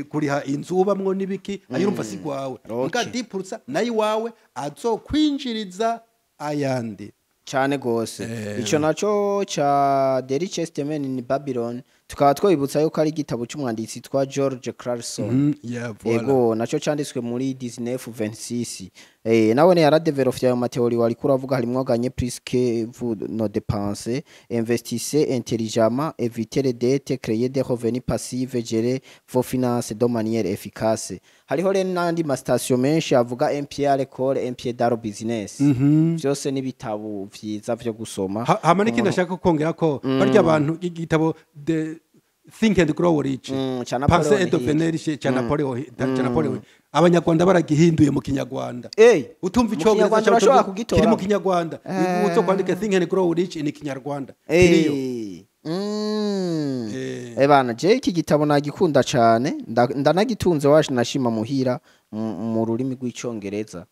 kuriha inzu ubamwo n'ibiki, ayo urumva si gwawe. Muga 10% nayo iwawe azokwinjiriza ayandi. Cyane gose. Ico naco ca The Richest Man in Babylon, tukaba twibutsa yuko ari igitabo c'umwanditsi twa George Clason. Yeah, voilà. Ego, naco canditswe muri 1926. Nawe ne yaradevelopye ayo ma théories wari kuravuga, harimwo gagner plus que vous ne dépensez, investissez intelligemment, évitez les dettes, créez des revenus passifs, gérer vos finances de manière efficace. Hariho rero n'andi ma citations menshi avuga un pied à l'école, un pied dans le business. Vyose n'ibitabo vyiza vyo gusoma. Hama n'ikindi ashaka kongera ko barya abantu igitabo de Think and Grow Rich. Ca Penser Napoleon et Hill. devenir riche ca Napoleon Hill. Abanyarwanda baragihinduye mu Kinyarwanda. Utumva Mu Icyongereza Kinyarwanda cyangwa urashobora kiri mu kugitoramo. Kinyarwanda, uzo kwandika "Think and Grow Rich" in Kinyarwanda, kiriyo. Bana, je iki gitabo nagikunda cane, ndanagitunze waje nashima muhira mu rurimi rw'Icongereza.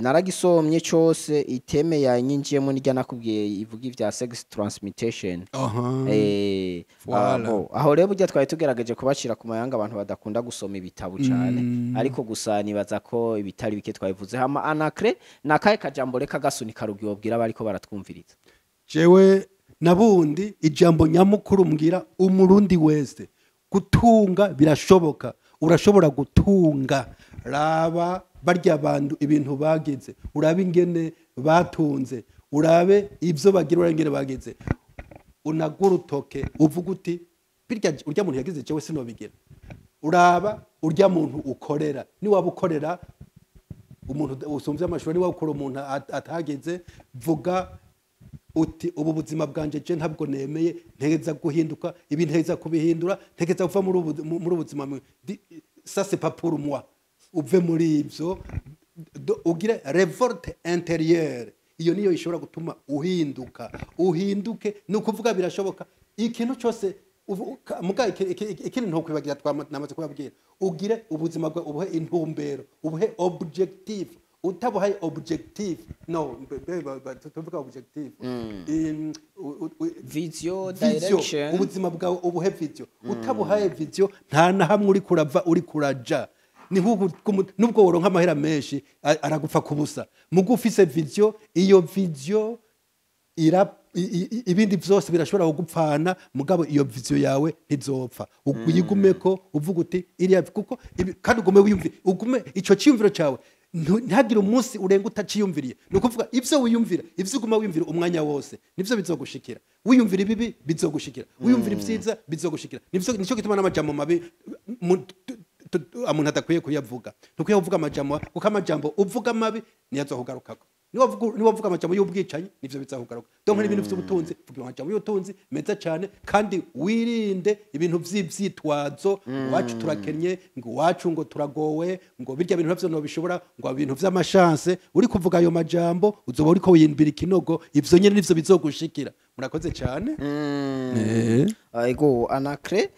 Naragisomye cose. Iteme yanyinjiyemo nirya nakubwiye ivuga ivya sex transmutation. Voilà. Bo, aho rero burya twari tugerageje kubacira ku mayanga abantu badakunda gusoma ibitabo cane, ariko gusa nibaza ko ibitari bike twabivuze. Hama Anacre, nakahe kajambo reka gasunika rugi wobwira bariko baratwumviriza? Jewe nabundi ijambo nyamukuru mbwira Umurundi wese: gutunga birashoboka, urashobora gutunga. Raba barya bantu ibintu bagize, urabe ingene batunze, urabe ibyo bagira, urabe ingene bagize, unagura utoke uvuga uti: "Birya urya muntu yagize, jewe sinobigira." Uraba urya muntu ukorera, niwaba ukorera umuntu usumvye amashuri, niwaba ukora umuntu atagize, vuga uti: "Ubu buzima bwanje je ntabwo nemeye, ntegeza guhinduka ibi, ntegeza kubihindura, ntegeza kuva muri ubu buzima ça c'est pas pour moi." Uve muri ivyo, ugire révolte intérieure. Iyo niyo ishobora gutuma uhinduka, uhinduke. Ni ukuvuga birashoboka ikintu cyose. Muga ikindi ntokwibagira, namaze kubabwira, ugire ubuzima bwawe ubuhe intumbero, ubuhe objectif. Utabuhaye objectif, no tuvuga objectif. Vision. Vision. Direction. Ubuzima bwawe ubuhe vision. Utabuhaye vision, nta na hamwe uri kurava, uri kuraja ni nk'uku nubwo woronka amahera menshi, aragupfa kubusa. Mugo ufise vision, iyo vision ira ibindi vyose birashobora kugupfana, mugabo iyo vision yawe ntizopfa. Uyigumeko, uvuga uti iriya kuko kandi ugume wiyumvire, ugume ico ciyumviro cawe, ntihagire umunsi urenga utaciyumviriye. Ni ukuvuga ivyo wiyumvira, ivyo uguma wiyumvira umwanya wose, nivyo bizogushikira. Wiyumvira ibibi, bizogushikira. Wiyumvira ivyiza, bizogushikira. Nivyo, nico gituma n'amajambo mabi umuntu adakwiye kuyavuga. Ntukwiye kuvuga amajambo, kuko amajambo uvuga mabi niyo azokugarukako. Niba uvuga amajambo y'ubwicanyi, nivyo bizakugaruka. Donc n'ibintu vy'ubutunzi, vuga amajambo y'ubutunzi meza cyane, kandi wirinde ibintu vy'ivyitwazo: iwacu turakennye, ngo iwacu ngo turagowe, ngo birya bintu navyo ntobishobora, ngo ibintu vy'amashanse. Uri kuvuga ayo majambo, uzoba uriko wiyimbira ikinogo. Ivyo nyene nivyo bizogushikira. Murakoze cyane. Ego Anacre,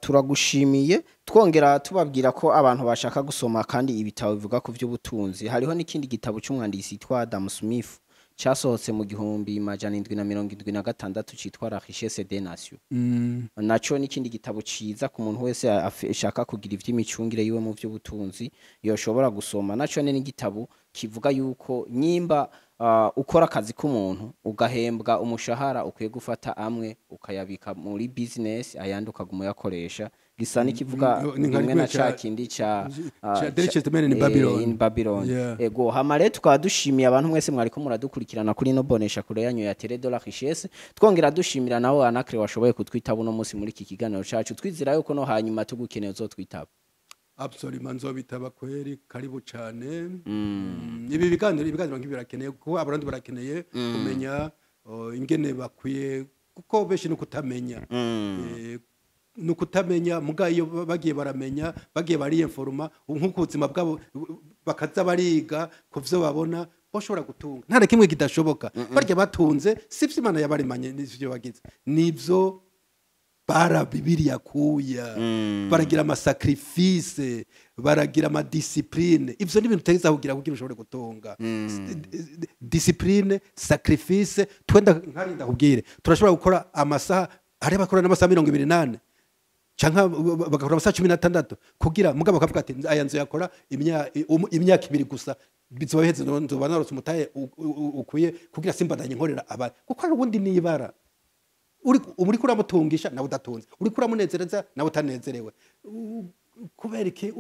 turagushimiye. Twongera tubabwira ko abantu bashaka gusoma kandi ibitabo bivuga ku by'ubutunzi, hariho n'ikindi gitabo cy'umwanditsi yitwa Adam Smith cyasohotse mu 1776 cyitwa La Richesse des Nations. Naco n'ikindi gitabo ciza ku muntu wese ashaka kugira ivy'imicungire yiwe mu by'ubutunzi yoshobora gusoma. Naco ni n'igitabo kivuga yuko nyimba ukora akazi k'umuntu ugahembwa umushahara, ukwiye gufata amwe ukayabika muri business, ayandi ukaguma uyakoresha. Gisa n'ikivuga Ni nka rimwe na kimwe ca kindi ca ca The Richest Man in Babylon. In Babylon. Ego, hama rero tukaba dushimiye abantu mwese mwariko muradukurikirana kuri no bonesha kure yanyu ya Télé de la Richesse. Twongera dushimira nawe Anacre washoboye kutwitaba uno munsi muri iki kiganiro cacu, twizera yuko no hanyuma tugukeneye uzotwitaba. Absolument, nzobitaba kweri, karibu cyane. Ibi biganiro nk'ibi birakeneye, kuko Abarundi barakeneye kumenya ingene bakwiye, kuko benshi ni ukutamenya. Ni ukutamenya. Muga iyo bagiye baramenya, bagiye bariyenforoma nk'uko ubuzima bwabo bakaza bariga ku vyo babona, bashobora gutunga. Nta na kimwe kidashoboka. Barya batunze si ivyo Imana yabaremanye, n'ivyo bagize, nivyo barabibiriya kuya, baragira ama sacrifices, baragira ama discipline. Ivyo ni ibintu utegeza kugira kugira ushobore gutunga: discipline, sacrifice. Twenda nkarinda kubwire, turashobora gukora amasaha, hari abakora n'amasaha 24 canke bagakora amasaha 16 kugira, mugabo bakavuga ati: "Aya nzu yakora imyaka 2 gusa, bizoba biheze, nzoba narose umutahe ukwiye kugira simbandanye nkorera abandi." Kuko hari ubundi nibara uri kuramutungisha nawe udatunze, uri kuramunezereza nawe utanezerewe. Kubera iki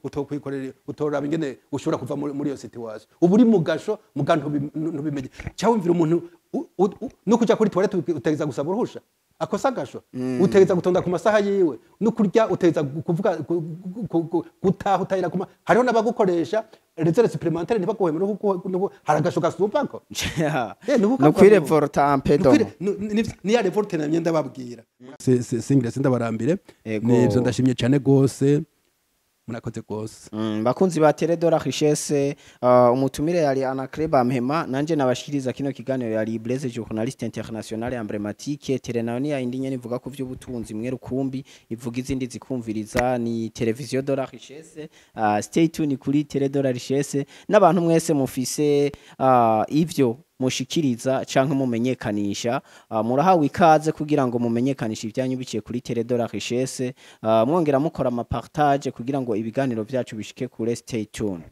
utokwikorera, utoraba ingene ushobora kuva muri iyo situation uba uri mu gasho, muga ntubimenye? Cyangwa wumvira umuntu no kuja kuri toilette utegeza gusaba uruhusha. Akosa agasho utegeza gutonda ku masaha yiwe no kurya, utegeza kuvuga gutaha, utahira kuma. Hariho n'abagukoresha les heures supplémentaires ntibaguhembe no hari agasho gasumbako. No kwirevolta ampedo. Niya révolte namye ndababwira. Singira sindabarambire. Ego. Nivyo, ndashimye cyane gose, murakoze gose. Bakunzi ba Télé de la Richesse, umutumire yari Anaclet Bampema, nanje nabashikiriza kino kiganiro yari Blaise, journaliste international emblématique. Télé nayo ni yindi nyene ivuga ku vy'ubutunzi mwe rukumbi, ivuga izindi zikumviriza, ni Télévision de la Richesse. Stay tuned kuri Télé de la Richesse. N'abantu mwese mufise ivyo mushikiriza canke mumenyekanisha, murahawe ikaze kugira ngo mumenyekanishe ibyanyu biciye kuri Télé de la Richesse, mwongera mukora ama partage kugira ngo ibiganiro vyacu bishike kure. Stay tuned.